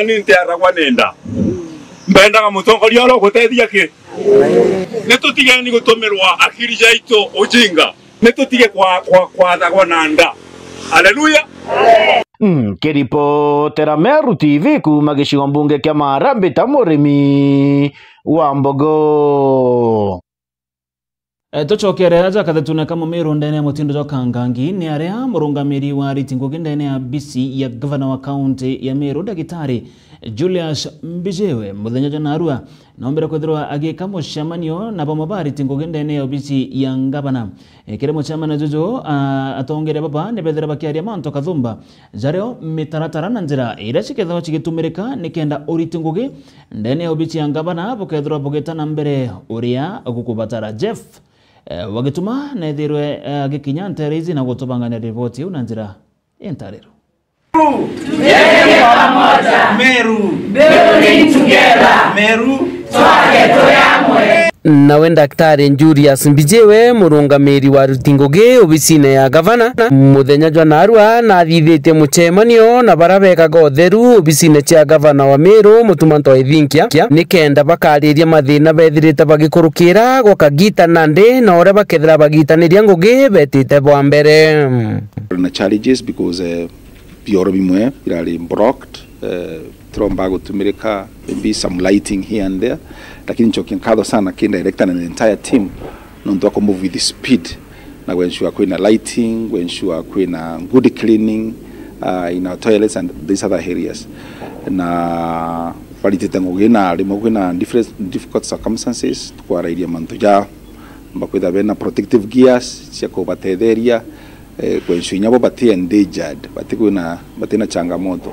Ni ntiaragwa ni nda. Mbendaga mutongoria uria ugutethia ki? Ni tutigeni gutumirwa akiri jaitu ujinga. Ni tutige kwa, kwa, kwathagwa na nda. Haleluya. Nkiripotera Meru T V kuuma gicigo mbunge kia Maara, mbita Murimi wa Mbogo. E, tucokere aja kathetune ka Mumiru ndene ya mutindo jwa Kangangi, ni aria murungamiri wa ariti ngugi ndene ya obisi ya gavana wa kaunti ya Meru, Ndagitari Julius Mbijiwe, muthenya jwa narua, noombire kwithirwa agiika mucemanio na bamwe ba ariti ngugi ndene ya obisi ya gavana. E, kiri mucemanio juju, a, atongeria baba ni bethire bakiaria mantu kathumba jario mitaratara na njira iria cikethirwa cigitumirika nikenda uriti ngugi ndene ya obisi ya gavana bukethirwa bugita na mbere uria gukubatara. Jeff, eh, Wagituma nethirwe, eh, agikinya ntere ici na gutubangania riboti iu na njira intariro. Meru. Building together. Meru. Twake turi amwe. Nawe Daktari Julius Mbijiwe, murungamiri wa aruti ngugi obisine ya gavana, muthenya jwa narua nathithitie mucemanio na baria bekaga utheru obisine cia gavana wa Meru, Mutuma M'Ethingia, nikenda bakariria mathina bethirite bagikurukira gwa kagita nandi na uria bakethira bagitaniria ngugi betite bwa mbere. Na challenges because, eh, bioro bimwe birari blocked, eh, tiromba gutumirika, maybe some lighting here and there, lakini ncokia nkatho sana ki director na the entire team nontu wa ku move with speed na ku ensure kwina lighting, ku ensure kwina good cleaning, uh, in our toilets and these other areas. Na baritite ngugi na rimwe kwina different, difficult circumstances, tukwarairia mantu ja mba kwitha bena protective gears cia kubatetheria, eh, ku ensure inya bo bati endangered, bati kwina, bati na changamoto.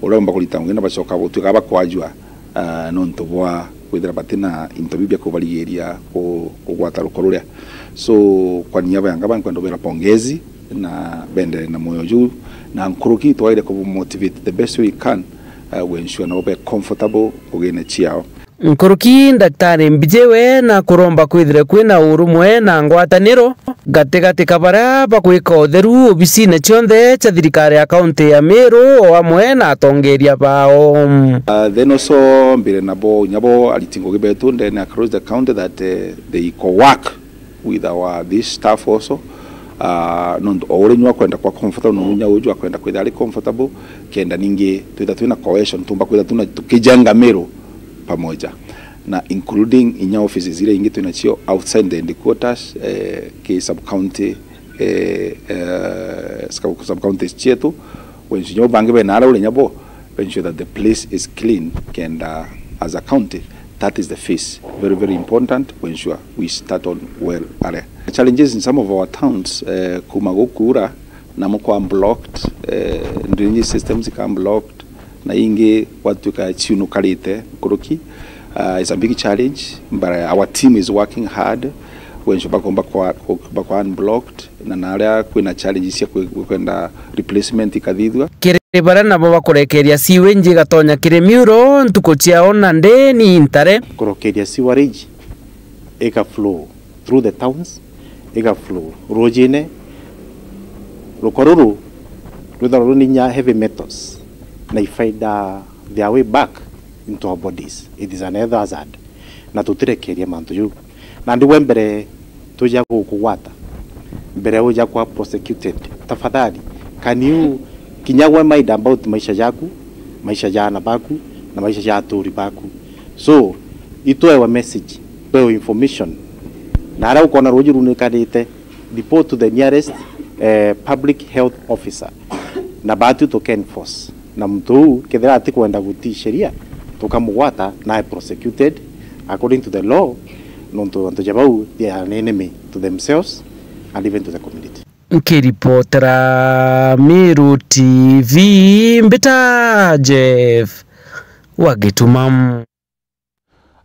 Uria umba kurita ngugi na bacoka gutuika bakwajua, ah, nontu bwa kwithira bati na into biu bia kubarigiria ku-, kugwata ruko ruria. So, kwa niaba ya gavana nkwenda ubera pongezi na bendere na moyo juu, na nkuruki twaire ku motivate the best way we can, uh, ku ensure nabo be comfortable ngugine ciao. Nkuruki Daktari Mbijiwe na kuromba kwithire kwina urumwe na ngwataniro gatigati ka baria bagwika utheru obisine cionthe cia thirikari ya kaunti ya Meru o amwe na atongeria bao. Uh, then also mbire nabo, inya bo ariti ngugi betu ndene across the county that, eh, they co-work with our, this staff also. Uh, nontu o uria inyua akwenda kwa comfortable, no inya uju akwenda kwitha ari comfortable, kenda ningi twitha twina cohesion, tumba kwitha tuna tukijenga Meru pamoja, na including inya offices iria ingi twinacio outside the headquarters, eh, ki sub county, eh, eh, sub, sub counties cietu, wensu inya bangi bena ara uri inya bo, ensure that the place is clean, kenda as a county, that is the face. Very, very important to ensure we start on well are. Challenges in some of our towns, eh, kuma gukura, namo kwa blocked, eh, drainage systems ika blocked, na ingi gwatuika ciunukarite nkuruki. Uh, it's a big challenge, but, uh, our team is working hard to ensure bakomba kwa, kwa, kwa unblocked. Na naria kwina challenges cia kwe-, kwenda replacement ikathithua. Kiri baria nabo bakurekeria sewage igatonya kiri miuro ntuku ciao na ndeni intare. Kurokeria sewerage iga flow through the towns, iga flow rujine. Ruko ruru rwithagwa rwina inya heavy metals na ifaida their way back into our bodies. It is an health hazard. Na tutirekeria mantu jau. Nandi we mbere tuja gukugwata, mbere uja kwa prosecuted, tafadhali, can you kinya we mind about maisha jaku, maisha ja ana baku, na maisha ja aturi baku? So, itwewe message, twewe information. Na aria ukona ruji runikanite, report to the nearest, eh, public health officer. Na batu tuke enforce. Na muntu uu, kethira atikwenda gutii sheria, tukamugwata, nae prosecuted according to the law, nontu antu ja bau, they are an enemy to themselves and even to the community. Nkiripotera Meru T V, mbita Jeff wa Gituma.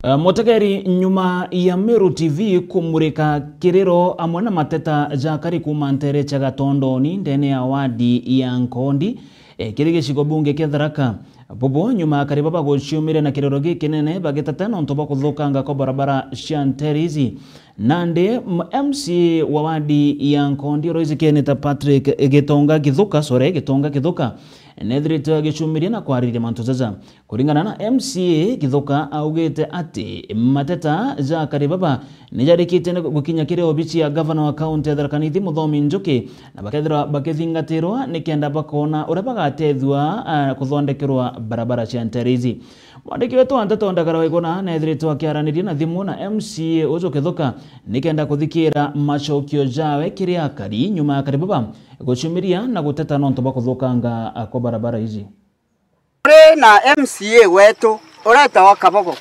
Eh, mutegeri nyuma ya Meru T V kumurika kiriro amwe na mateta jakari kuma ntere cia Gatondoni ndene ya wadi ya Nkondi, eh, kiri gicigo bunge kia Tharaka. Bubu nyuma akari baba guciumire na kiriro gikinene bagiteta nontu bwa kuthukanga kwa barabara cia ntere ici. Nandi m-, M C A wa wadi ya Nkondi oroisikene ta Patrick Gitonga Githuka, sorry, Gitonga Githuka, nethiritwe agicumiria na kwariria mantu jaja. Kuringana na M C A Githuka, augite ati mateta ja akari baba ni jarikite ni gukinya kiri obici ya gavana wa kaunti ya Tharaka Nithi Muthomi Njuki, na bakethirwa bakithingatirwa nikenda bakona uria bagatethua, ah, kuthondekerwa barabara cia ntere ici. Mwandiki wetu wa nteto Ndagara Waiguna nethiritwe akiaraniria na thimu na M C A uju Githuka nikenda kuthikira macokio jawe kiri akari nyuma ya akari baba gucumiria na guteta nontu bwa kuthukanga, ah, kwa barabara ici. Turi na M C A wetu uretawa Kabogo.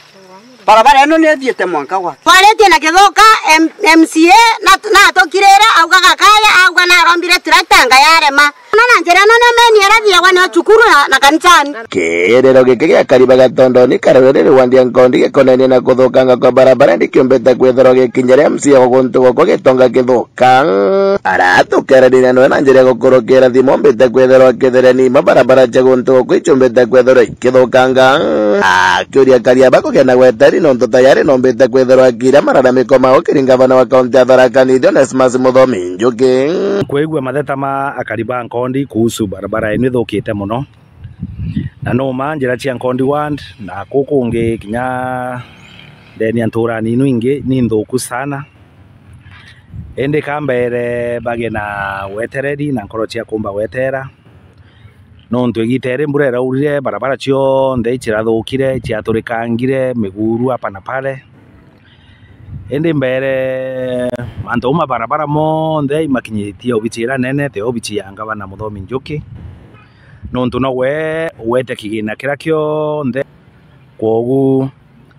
Barabara ino ni ithiite mwanka gwa. Twaritie na Githuka, M-, M C A na, natukirire, augaga kaya, auga narombire tractor anga yarema. No na njira ino ni main ira thiagwa ni cukuru na, na kanisani. Kiriro giki gia akari ba Gatondoni karorere rwandi ya Nkondi gikonenie na kuthukanga kwa barabara ni kiumbite kwithirwa gikinyire M C A wa guntu gukwa Gitonga Githuka. Aratukerania noe na njira ya gukurukira thimu mbite kwithirwa kithireni ma barabara cia guntu gukwa icumbite kwithirwa ikithukanga. Akiuria akari aba kugia na gweteri nontu tayari nombite kwithirwa akiria mararamiko mao kiri ngavana wa kaunti ya Tharaka Nithi Onesmus Muthomi Njuki. Kwigua matheta ma akari ba Nkondi kuhusu barabara ino ithukite mono. Na numa njira cia Nkondi ward na kuu kungi kinya ndeni ya nturani ino ingi ni nthuku sana. Indi ka mbere bage na wetereri na nkoro cia kumba gwetera. Nontu igita iri mbura iraurire, barabara cionthe icirathukire, ciaturikangire, miguru hapa na pale. Indi mbere, mantu mau ma barabara monthe imakinyitie obici ira nene, ti obici ya ngavana Muthomi Njuki. Nontu nowe ugwete kigina kiria kionthe. Kwogu,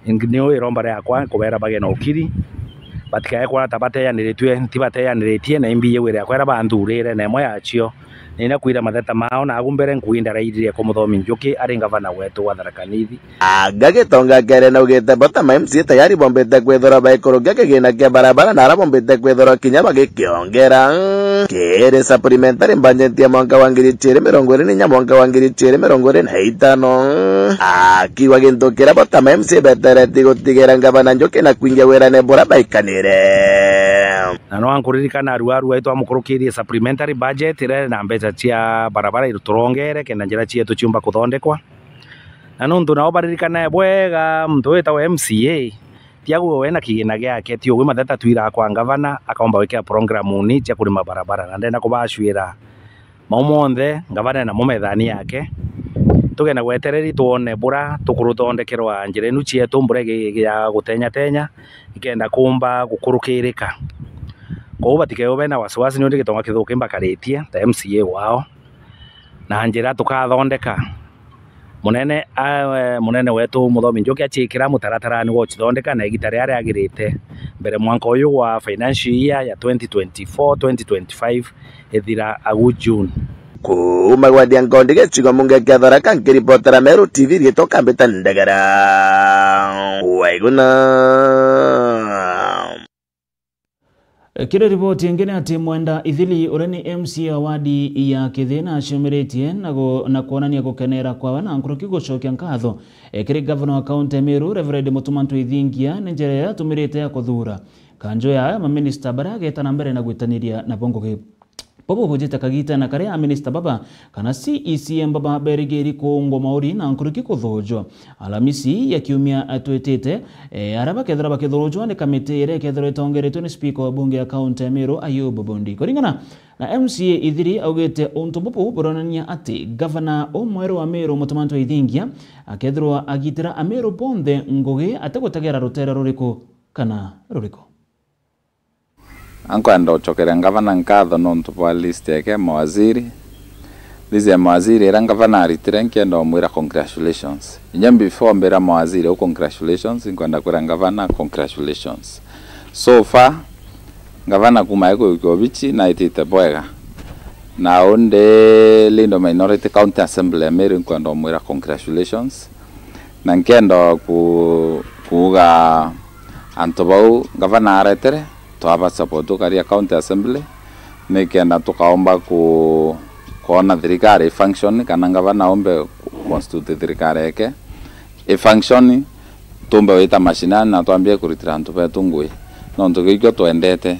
niyo iromba riakwa kubera bage na ukiri, batikae kwona ta bateyaniritue, ti bateyaniritue, na imbi iu iri yakwa ira banthurire, na imwe yacio, Ninya kwira matheta mao, naagu mbere nkuugi ndarairire kwa Muthomi Njuki ari ngavana wetu wa Tharaka Nithi. Anga Gitonga akere naugite bo ta ma M C A tayari bombite kwithirwa baikurukia kigina kia barabara na ara bombite kwithirwa kinya bagikiongera. Kiri supplementary budget ya mwanka wa ngiri chiiri mirongo iiri na inya mwanka wa ngiri chiiri mirongo iiri na itano. Akiuga gintu kiria bo ta ma M C A betereti gutigira ngavana Njuki na kwingia wirane bura baikanire. Na no nkuririkana aruaru aitu amukurukirie supplementary budget iria iri na mbeca cia barabara iturongere kenda njira cietu ciumba kuthondekwa. Na nontu nao baririkanae bwega muntu witagwa M C A, tiagwe we na kigina giake, ti ugwe matheta twiraga kwa ngavana, akaomba gwikira programuni cia kurima barabara. Na ndenda kubacwira mau monthe, ngavana ena mo methani yake. Tugenda gwetereri twone bura tukuruthondekerwa njira inu cietu, mbura igi-, igi-, ya gutenyatenya, ikenda kumba gukurukirika. Kwou batikeo bena wasiwasi, niondi Gitonga Kithuki mbakaritie ta M C A wao. Na njira tukathondeka. Munene, a, munene wetu Muthomi Njuki aciikira mutaratarani wa ucithondeka na igita riria riagirite mbere mwanka uyu wa financial year ya twenty twenty-four, twenty twenty-five ithira agu June. Kuuma gwathia Nkondi gicigo munge kia Tharaka, nkiripotera Meru T V riitwa Kambita Ndegera. Waiguna. Kiri riboti ingi ni ati Mwenda Ithili, uria ni M C A wa wadi ya Kithina, aciumiritie na gu-, na kwonania gukenera kwawe na nkuruki gucokia nkatho, e, kiri gavana wa kaunti ya Meru, Reverend Mutuma Ntwithingia, ni njira iria atumirite ya kuthuura kanjo ya maminista baria ageeta na mbere na gwitaniria nabo ngugi. Bobo bujite kagita na karia aminista baba kana C E C M baba berigiri kuungwa mauri na nkuruki kuthujwa. Alamisi ya kiumia twitite, e, aria bakethirwa bakithujwa ni kamiti iria ikethirwa itongeretwe ni spika wa bunge ya kaunti ya Meru, Ayub Bundi. Kuringana na M C A Ithiri, augite untu bubu buronania ati gavana umweru wa Meru, Mutuma Ntwithingia, akethirwa agitira Ameru bonthe ngugi ategutagira rutere ruriku kana ruriku. Ankwenda gucokeria ngavana nkatho nontu bwa list yake ya mawaziri. List ya mawaziri iria ngavana aritire, nkienda umwira congratulations. Inya before mbira mawaziri au congratulations, nkwenda kwira ngavana congratulations. So far, ngavana kuma aikujukia obici, naitite bwega. Na undi leader of minority county assembly ya Meru, nkwenda umwira congratulations. Na nkenda ku-, Kuuga antu bau ngavana aretere, twaba support tukari a county assembly, nikenda tukaomba ku-, kwona thirikari i function, kana ngavana aumbe ku-, constitute thirikari yake i function, tumbe wita mashinani na twambie kuritira antu betu ngui, nontu kiu ikio twendete.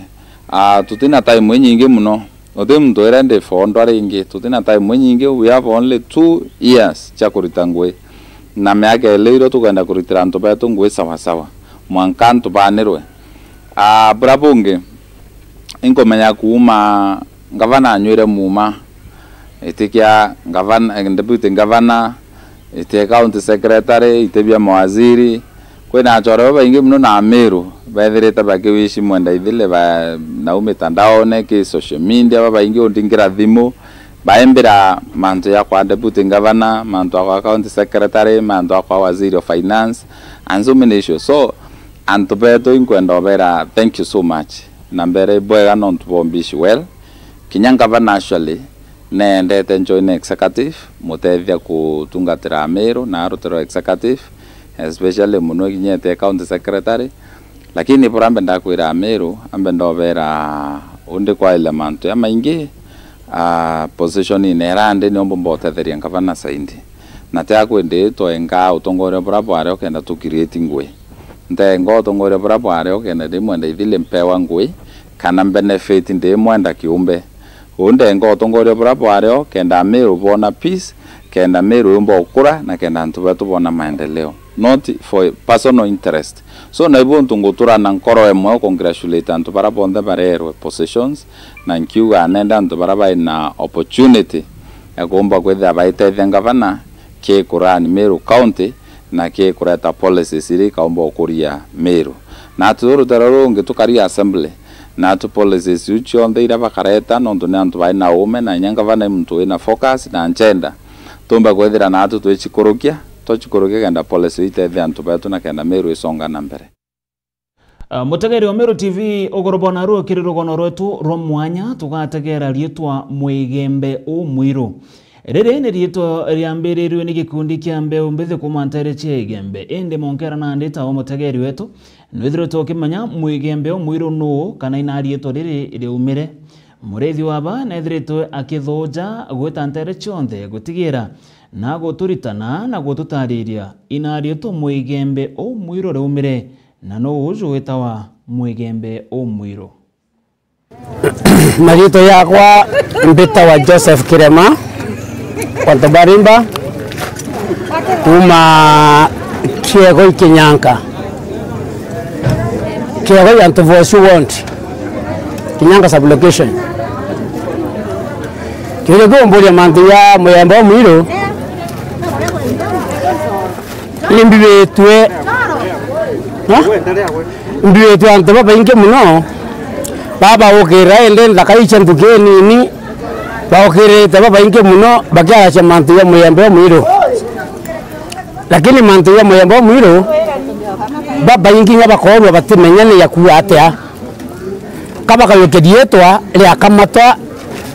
Ah, tutina time inyingi muno. Uti muntu wira ndi fondwa ringi, tutina time inyingi, we have only two years cia kurita ngui. Na miaka ili irio tukwenda kuritira antu betu ngui sawa sawa. Mwanka antu banirwe. Ah, bura bungi, inkumenya kuuma ngavana anywire muuma, iti kia ngavana, deputy ngavana, iti county secretary, iti bia mawaziri. Kwina achore babaingi muno na Amiru bethirite bakiwishi Mwenda Ithile ba-, nau mitandaone, ki social media, babaingi undingira thimu, baimbira mantu ya kwa deputy governor, mantu ya kwa county secretary, mantu ya kwa waziri of finance, and so many issues. So, antu betu inkwenda ubera thank you so much. Na mbere bwega nontu bwa umbishi well. Kinya ngavana actually neendete njoine executive, mutethia kutungatira Amiru na arutirwa executive, especially muno ikinyete county secretary. Lakini bura mbenda kwira Amiru, ambenda ubera undi kwaile mantu ya maingi, ah, position ine irandi niumba mbotetheria ngavana saindi. Na tia kwindi twenga utongoria bura bwari ukenda tu create ngui. Ndenga utongoria bura bwari ukenda ndi Mwenda Ithile mpewa ngui, kana benefit ndi Mwenda kiumbe. Uu ndenga utongoria bura bwari o kenda Amiru boona peace, kenda Amiru yumba ukura, na kenda antu betu boona maendeleo, not for personal interest. So, naibu untu ngutura na nkoro imwe u congratulate antu bara bonthe bareerwe positions, na nkiuga nenda antu bara bai na opportunity ya kuumba kwithira baitethia ngavana ki kurani Meru County, na ki kureta policies iria ikaumba gukuria Meru. Natu rutere rungi tukari assembly, natu policies iu cionthe iria bakareta, nontu ni antu bai na uume, na inya ngavana i muntu wina focus na agenda, tumbe kwithira natu twicikurukia, twacikurukia kenda policy iu itethia antu betu na kenda Meru isonga na mbere. Ah, mutegeri wa Meru T V, ugoro bwa narua kiri rugono rwetu rwa mwanya, tugategera riitwa Mwigembe Umwiru. Riri ni riitwa riambirirue ni gikundi kia mbeu mbithi kuuma nteere cia Igembe, indi monkera nandi ta o mutegeri wetu, nwithiritwe ukimenya Mwigembe Umwiru nuu, kana ina riitwa riri riaumire. Muriithi wa ba neethiritwe akithuuja gwita nteere cionthe gutigira na guturitana na gututariria ina riitwa Mwigembe Umwiru riaumire. Na nuu uju witawa Mwigembe Umwiru? Mariitwa yakwa mbitawa Joseph Kirema, wa Ntobarimba, kuuma Kiegoi Kinyanka. Kiegoi Antobosu Ward, Kinyanka Sub-location. Kiuria kiu umburia mantu ya Mwigembe Umwiru. Ni mbibitue, ha? Mbibitue antu babaingi muno, baba baukirira indi nthaka icia nthuki inini, baukirite babaingi muno bakiaracia mantu ya Mwigembe Umwiru. Lakini mantu ya Mwigembe Umwiru, babaingi nya bakoorua batimenya ni yakua atia. Ka bakayukia riitwa riakamatwa,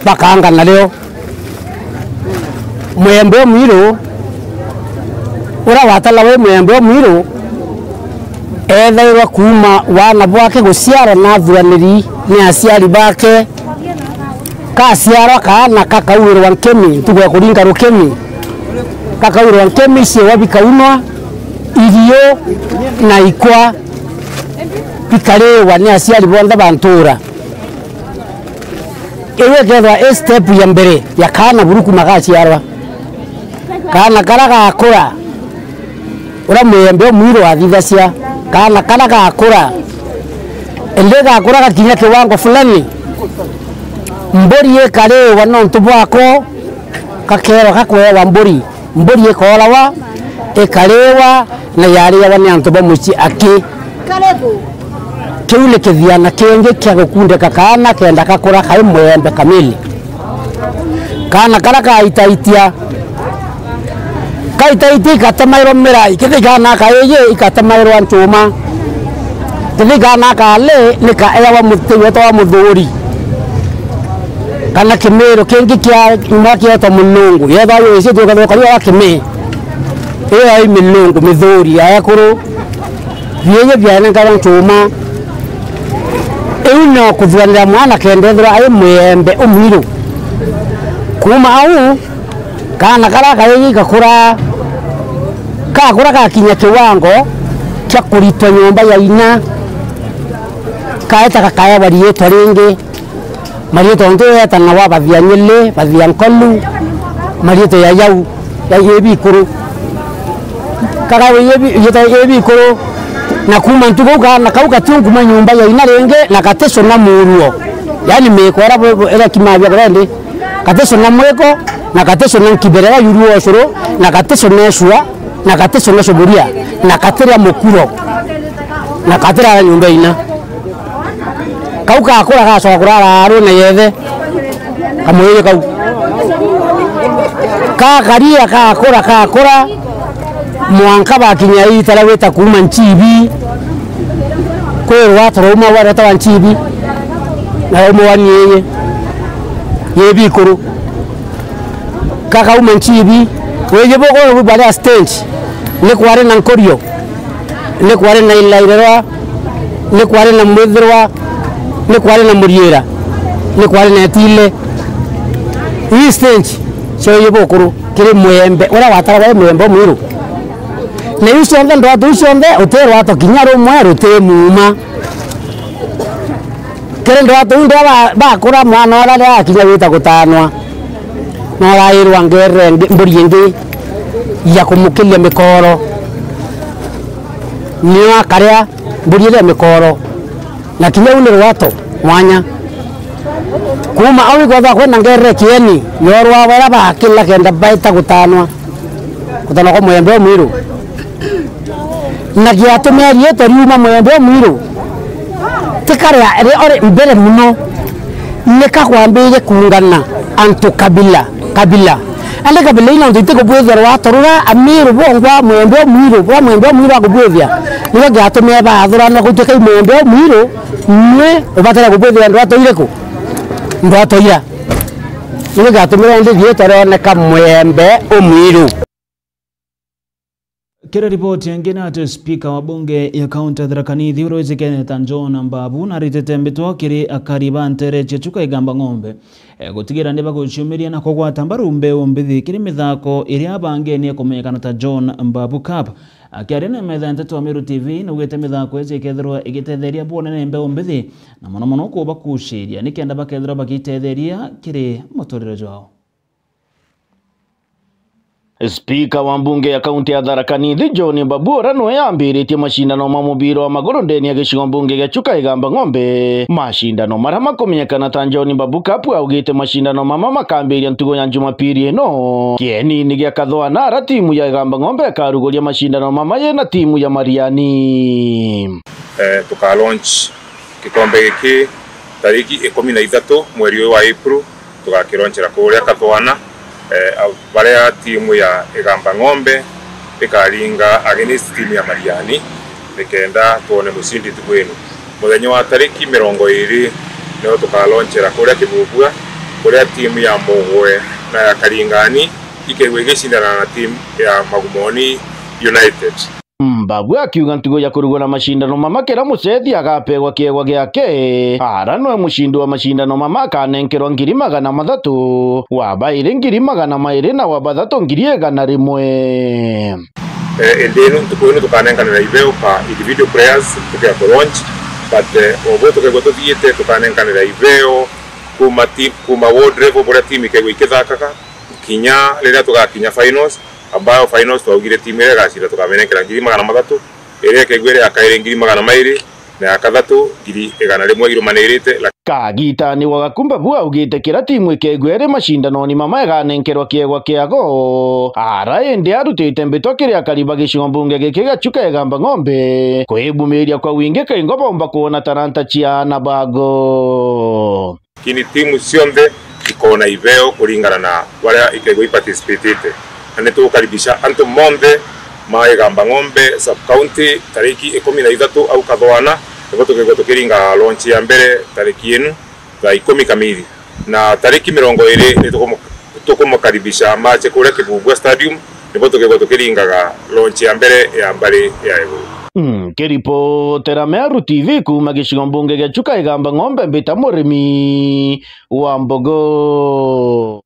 bakaanga nario. Mwigembe Umwiru, uria watala wi Mwigembe Umwiru, eethairwa kuuma waana bwake guciarwa na athuraniri ni aciari bake. Kaciarwa kaana kakauirwa nkimi, ntugu ya kuringa rukimi, kakauirwa nkimi, ciewa bikaunwa, irio na ikwa bikariwa ni aciari bonthe ba ntuura. Iu ikeethirwa i step ya mbere ya kaana buru kuuma gaciarwa. Kaana karia gakura, uria Mwigembe Umwiru wathithacia, kaana karia gakura, indi gakura gakinya kiwango fulani, mburi ikariwa nontu bwako, gakeerwa gakweewa mburi. Mburi ikoorawa, ikariwa, na yariawa ni antu ba mucii aki. Kiu ni kithiana kingi kia gukundika kaana kenda gakura kai Mwigembe kamili. Kaana karia kaitaitia, kaitaitia igatemairwa mirai, kethira kaana kaiji igatemairwa nchuma. Kethira kaana kali ni kaeawa muti wetagwa muthuri. Kana kimiru kingi kia nyuma kietwa munungu. Yethagwa yicitue gathuka riu wa kimi. Iyo i minungu, mithuri ya ekuru. Bieje bianenkarwa nchuma. Iu no kuthuranira mwana kenda ethirwa ai muyembe umwiru. Kuuma au, kaana karia kaiji gakura, kakura gakinya kiwango kia kuritwa nyomba ya ina, kaeta gakaewa riitwa ringi. Mariitwa ontu yetanawa Bathia Nyili, Bathia Nkolu, mariitwa ya yau, ya ibikuru. Kaka ibi-, yeta ibikuru, na kuuma ntuku kaana kau gatiunkuma nyomba ya ina ringi, na gaticuna muruo. Yaani miiko iria bu-, bu-, iria kimabia kurendi, gaticuna mwiko, na gaticuna nkibere ya yuru ucuru, na gaticuna icua, na gaticuna cuburia, na gatiria mukuro, na gatirara nyomba ya ina. Kau gakura gacoka kurara aruna yethe. Kamwiri kau. Gakaria gakura, gakura. Mwanka bakinya iita ria gwita kuuma Nchibi. Kwirwa turauma wa reta wa Nchibi. Na rauma wa Nieye. Ye bikuru. Gakauma Nchibi. Wiji bukuru bu baria stage. Ni kwari na Nkorio. Ni kwari na Ilairerwa, ni kwari na Mwithirwa, ni kwari na Muriira, ni kwari na Etile. Ii stage cio iji bukuru kiri muyembe uria watara wari muyembe umwiru. Na iu cionthe, ndwatu iu cionthe, uti rwato kinya rumwe ruti muuma. Kiri ndwatu iu ndia ba-, bakura mwana uria riria akinya gwita gutanwa, norairwa ngerere ngi-, mburi ingi ya kumukiria mikoro. Nio akaria mburi iria mikoro, na kinya u ni rwato mwanya. Kuuma au ikwethwa kwina ngerere kieni, yorwa baria bakila kenda baita gutanwa, gutanwa kwa muyembe umwiru. Na giatumire riitwa riuma muyembe umwiru, ti karia ri-, ori mbere muno, ni kakwambirie kuungana antu kabila, kabila. Andi kabila ino ntu itikubwithia rwato ruria Amiru bongwa muyembe umwiru, bwa muyembe umwiru akubwithia, nio giatumire baathuranwa gutuika i muyembe umwiru, nwe ubatire kubwithia ndwato iriku? Ndwato ira. Nio giatumire indi riitwa rioneka muyembe umwiru. Kiri ripoti ingi ni ati spika wa bunge ya kaunti ya Tharaka Nithi uria wijikene ta John Mbabu naritite mbitwa kiri akari ba ntere cia Chuka Igamba Ng'ombe, e, gutigira ni baguciumiria na kugwata mbaru mbeu mbithi kiri mithako iria abangene ikumenyekana ta John Mbabu Cup. Akiaria na metha ya nteto ya Meru T V, naugite mithako iji ikethirwa igitetheria bwonene mbeu mbithi na mono mono kubakuciria nikenda bakethirwa bagitetheria kiri muturire jwao. Spika wa mbunge ya kaunti ya Tharaka Nithi, John Mbabu, uria niwe yambiritie macindano ma mubira wa maguru ndeni ya gicigo mbunge gia Chuka Igamba Ng'ombe, macindano maria makumenyekana ta John Mbabu Cup, augite macindano mama makambiria ntugu ya Jumapili ino kienini gia Kathwana, aria timu ya Igamba Ng'ombe ikaruguria macindano mama yina timu ya Mariani. Eh, tuka launch gikombe giki tariki ikumi na ithatu mweri uyu wa April, tugakironchera kuria Kathwana, eh, a-, baria timu ya Igamba Ng'ombe ikaringa against timu ya Mariani, nikenda twone mucindi ntuku ino. Muthenya wa tariki mirongo iri nio tukaronchera kuria Kibubua, kuria timu ya Mugwe na ya Karingani ikaigua igicindana na timu ya Magumoni United. Mbabu akiuga ntugu ya kurugura macindano mama kira mucethi agapegwa kiegwa giake. Ara noe mucindi wa macindano mama akanenkerwa ngiri magana mathatu, wa bairi ngiri magana mairi na wa bathatu ngiri igana rimwe. Eh, indi ino ntuku ino tukanenkanira ibeo pa individual players tukia ku launch, but, eh, obo tukegwa tuthiite tukanenkanira ibeo kuma ti-, kuma ward level buria timu ikegwa ikithakaga kinya riria tugakinya finals. Ambayo finals twaugire timu iria igacinda tukamenekera ngiri magana mathatu, iria ikegua iri ya kairi ngiri magana mairi, na ya kathatu ngiri igana rimwe irumanirite. Kagitani wa Gakumba bu augite kira timu ikegua iri macindanoni mama iganenkerwa kiegwa kiago. Ara indi arutite mbitwa kiri akari ba gicigo mbunge giki gia Chuka Igamba Ng'ombe kwibumiria kwa wingi kaingo bomba kwona taranta cia ana bago. Lakini timu cionthe ikona ibeo kuringana na baria ikegwa iparticipatite. Na nitugukaribisha antu monthe ma Igamba Ng'ombe sub county tariki ikumi na ithatu au Kathwana, nibo tukegwa tukiringa launch ya mbere tariki inu thaa ikumi kamili. Na tariki mirongo iri nitukumu-, tukumukaribisha mache kuria Kibubua Stadium, nibo tukegwa tukiringaga launch ya mbere ya mbari ya iguru. Mm, kiripotera Meru T V kuuma gicigo mbunge gia Chuka Igamba Ng'ombe, mbita murimi wa mbogo.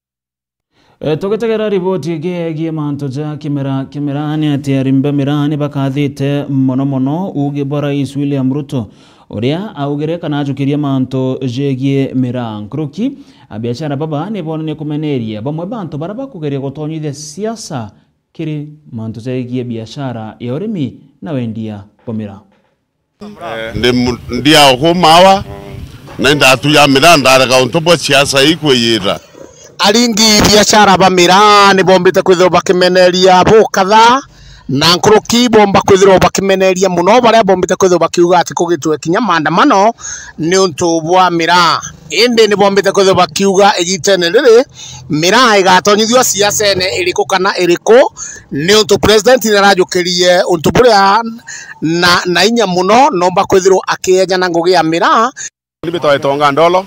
E, tugitegera riboti ingi yegie mantu ja kimera, kimera ni ati arimi ba miraa ni bakathite mono mono uugi bwa Rais William Ruto, uria augire kana ajukirie mantu jegie miraa. Nkuruki, abiashara baba ni bonanie kumeneria bamwe bantu baria bakugeria gutonyithia siasa kiri mantu jegie biashara ya urimi na wendia bwa miraa. Ndi mu-, ndiao ku Mawa, na indatu ya miraa ndarega untu bwa siasa ikwiyita. Aringi biashara ba miraa ni bombite kwithirwa bakimeneria bukatha, na nkuruki bomba kwithirwa bakimeneria muno baria bombite kwithirwa bakiuga ati kugitwe kinya maandamano ni untu bwa miraa. Indi ni bombite kwithirwa bakiuga igitene riri, miraa igatonyithua siasene iriku kana iriku, niuntu president ni arajukirie untu buria na, na inya muno nomba kwithirwa akieja na ngugi ya miraa. Ni mbitwa Itonga Ndolo,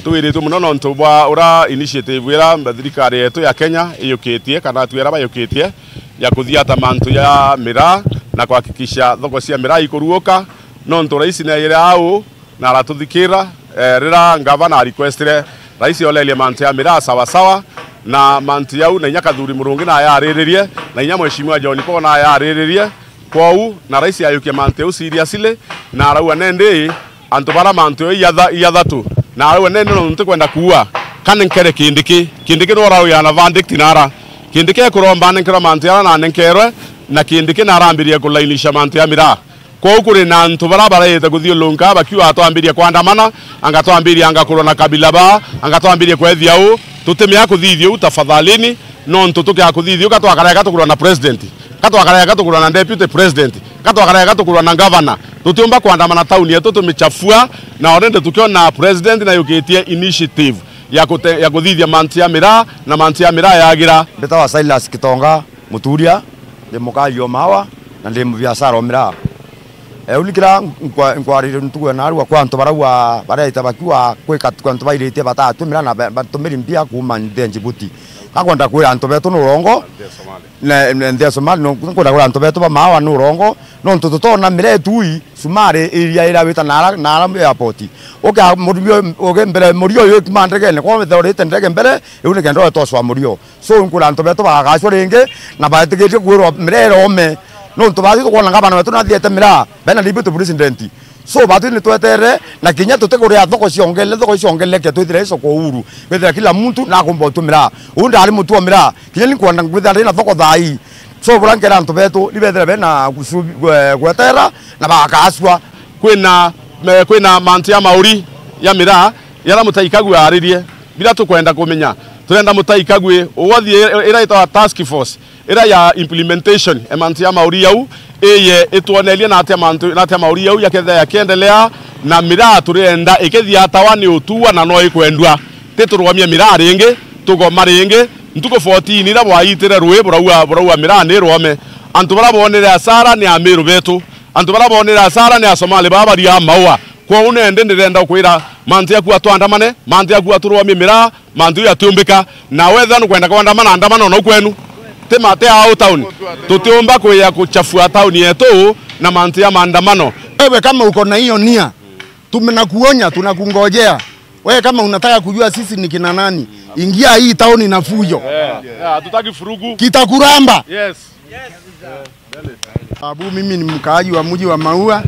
twiritwe muno nontu bwa ura initiative ira thirikari yetu ya Kenya iyukitie kana atu era bayukitie ya kuthiata mantu ya miraa na kuhakikisha thoko cia miraa ikuruuka, nontu rais ni aire au na aratuthikira, eh, rira ngavana arequestire rais olelie mantu ya miraa sawa sawa, na mantu yau na inya Kathuri Murungi na ayariririe, na inya Mheshimiwa John Paul na ayariririe. Kwou, na rais ayukia mantu yau seriously, na arauga nendi antu bara mantu yau iatha-, iathatu, na arauga nendi nontu ntikwenda kuua, kana nkere Kindiki, Kindiki no arauga na verdict nara, Kindiki ekuromba anenkerwe mantu yara nanenkerwe, na Kindiki na arambirie kulainisha mantu ya miraa. Kwou kuri na antu bara barete kuthiurunka bakiuga atwambirie kwandamana, anga twambirie anga kurwa na kabila ba, anga twambirie kwethia u, tutimea kuthithia u tafadhalini, nontu tukia kuthithia u, ka twakarega tukurwa na president, ka twakarega tukurwa na deputy president, ka twakarega tukurwa na governor. Tutiumba kwandamana tauni yetu tumichafua, na already tukiona president na yukitie initiative ya kute-, ya kuthithia mantu ya miraa, na mantu ya miraa yagira. Mbitawa Silas Kitonga Muturia, ndi mukaji o Mawa, na ndi mubiashara o miraa. E, uni kira nkwa-, nkwarire ntugo ya narua kwa antu barauga, bareta bakiuga kwika tu antu bairitie batatu miraa na ba-, batumiri mbia kuuma nthi ya Djibouti. Ngakwenda kwira antu betu ni urongo, na, na nthi ya Somali, no, nkwenda kwira antu betu ba Mawa ni urongo, nontu tutona miraa itui, Sumari iria irawita nara, nara airport. Ukia murio, uge mbere murio uyu kuma ndegene, kwa wethe urite ndege mbere, iu ni kenda uretoswa murio. So, nkwira antu betu bagagacua ringi, na baetikitie kwirwa miraa irome. Nontu bathi tukwona ngavana wetu nathiete miraa, bena deputy president. So, bathi ni twetere, na kinya tutikuria thoko ciongelele, thoko iciongeleke, twithire ico kwa uhuru. Wethira kila muntu nakumba utumira. Uu ndari mutu wa miraa. Kinya ni nkwenda ngwithira ndi na thoko thaa ii. So, bura nkera antu betu, ni bethire bena gusu-, gwe-, gwetera, na bagacua. Kwina, me-, kwina mantu ya mauri ya miraa, yara Mutai Kagwe aririe. Bila tukwenda kumenya, turenda Mutai Kagwe, uwathi ira itwa task force, ira ya implementation, e mantu ya mauri yau, iye itwonerie na atia mantu, na atia mauri yau yakethira yakiendelea, na miraa turienda ikithiatawa ni utuwa na no ikwendua. Ti turwamie miraa ringi, tugoma ringi, ntuku fourteen ira bwaitire rui buraua, buraua miraa ni rwome. Antu bara bonere asara ni amiru betu. Antu bara bonere asara ni Asomali baba baria maua. Kwou nende ndirenda ukwira, mantu yaku atwandamane, mantu yaku aturwamie miraa, mantu yatiumbika, na wethira nukwenda kwandamana, andamana no kwenu. Ti ma-, ti au town. Tutiumba kwia kuchafua town yetu na mantu ya maandamano. Wewe kama uko na hiyo nia, tunakuonya, tunakungojea. Wewe kama unataka kujua sisi ni kina nani, ingia hii town na fujo. Yeah, yeah, hatutaki furugu. Kitakuramba. Yes. Abu, mimi ni mkaaji wa mji wa Maua.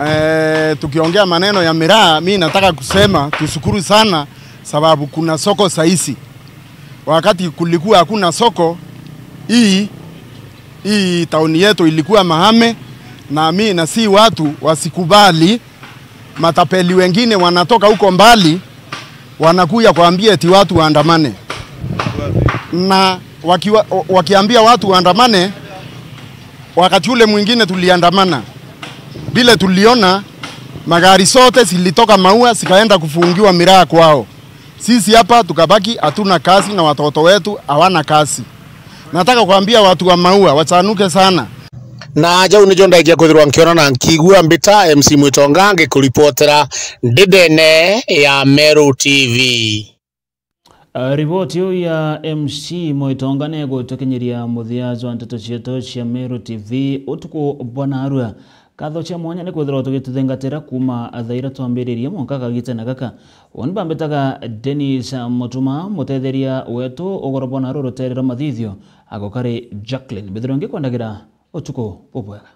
Eh, tukiongea maneno ya miraa, mi nataka kusema tushukuru sana sababu kuna soko saisi. Wakati kulikuwa hakuna soko, hii, hii tauni yetu ilikuwa mahame, na mi nasi watu wasikubali matapeli wengine wanatoka huko mbali, wanakuja kuambia eti watu waandamane. Na wakiwa-, wakiambia watu waandamane, wakati ule mwingine tuliandamana. Vile tuliona, magari zote zilitoka Maua zikaenda kufungiwa miraa kwao. Sisi hapa tukabaki hatuna kazi na watoto wetu hawana kazi. Nataka kuambia watu wa Maua wachanuke sana. Na jau nijo ndaikia kwithirwa nkiona na nkiigua. Mbita M C Mwitonga ngikuripotera ndidene ya Meru T V. Ah, riboti iu ya M C Mwitonga ni igutukinyiria muthia jwa nteto cietu cia Meru T V utuku bwa narua. Nkatho cia mwanya ni kwithirwa tugituthingatira kuuma thaa iria twambiririe mwanka kagitene gaka. Uni bambitaga Dennis Mutuma, mutetheria wetu ugoro bwa narua rutere rwa mathithio, agokari Jacqueline. Mbithirwe ngikwendagira utuku bubwega.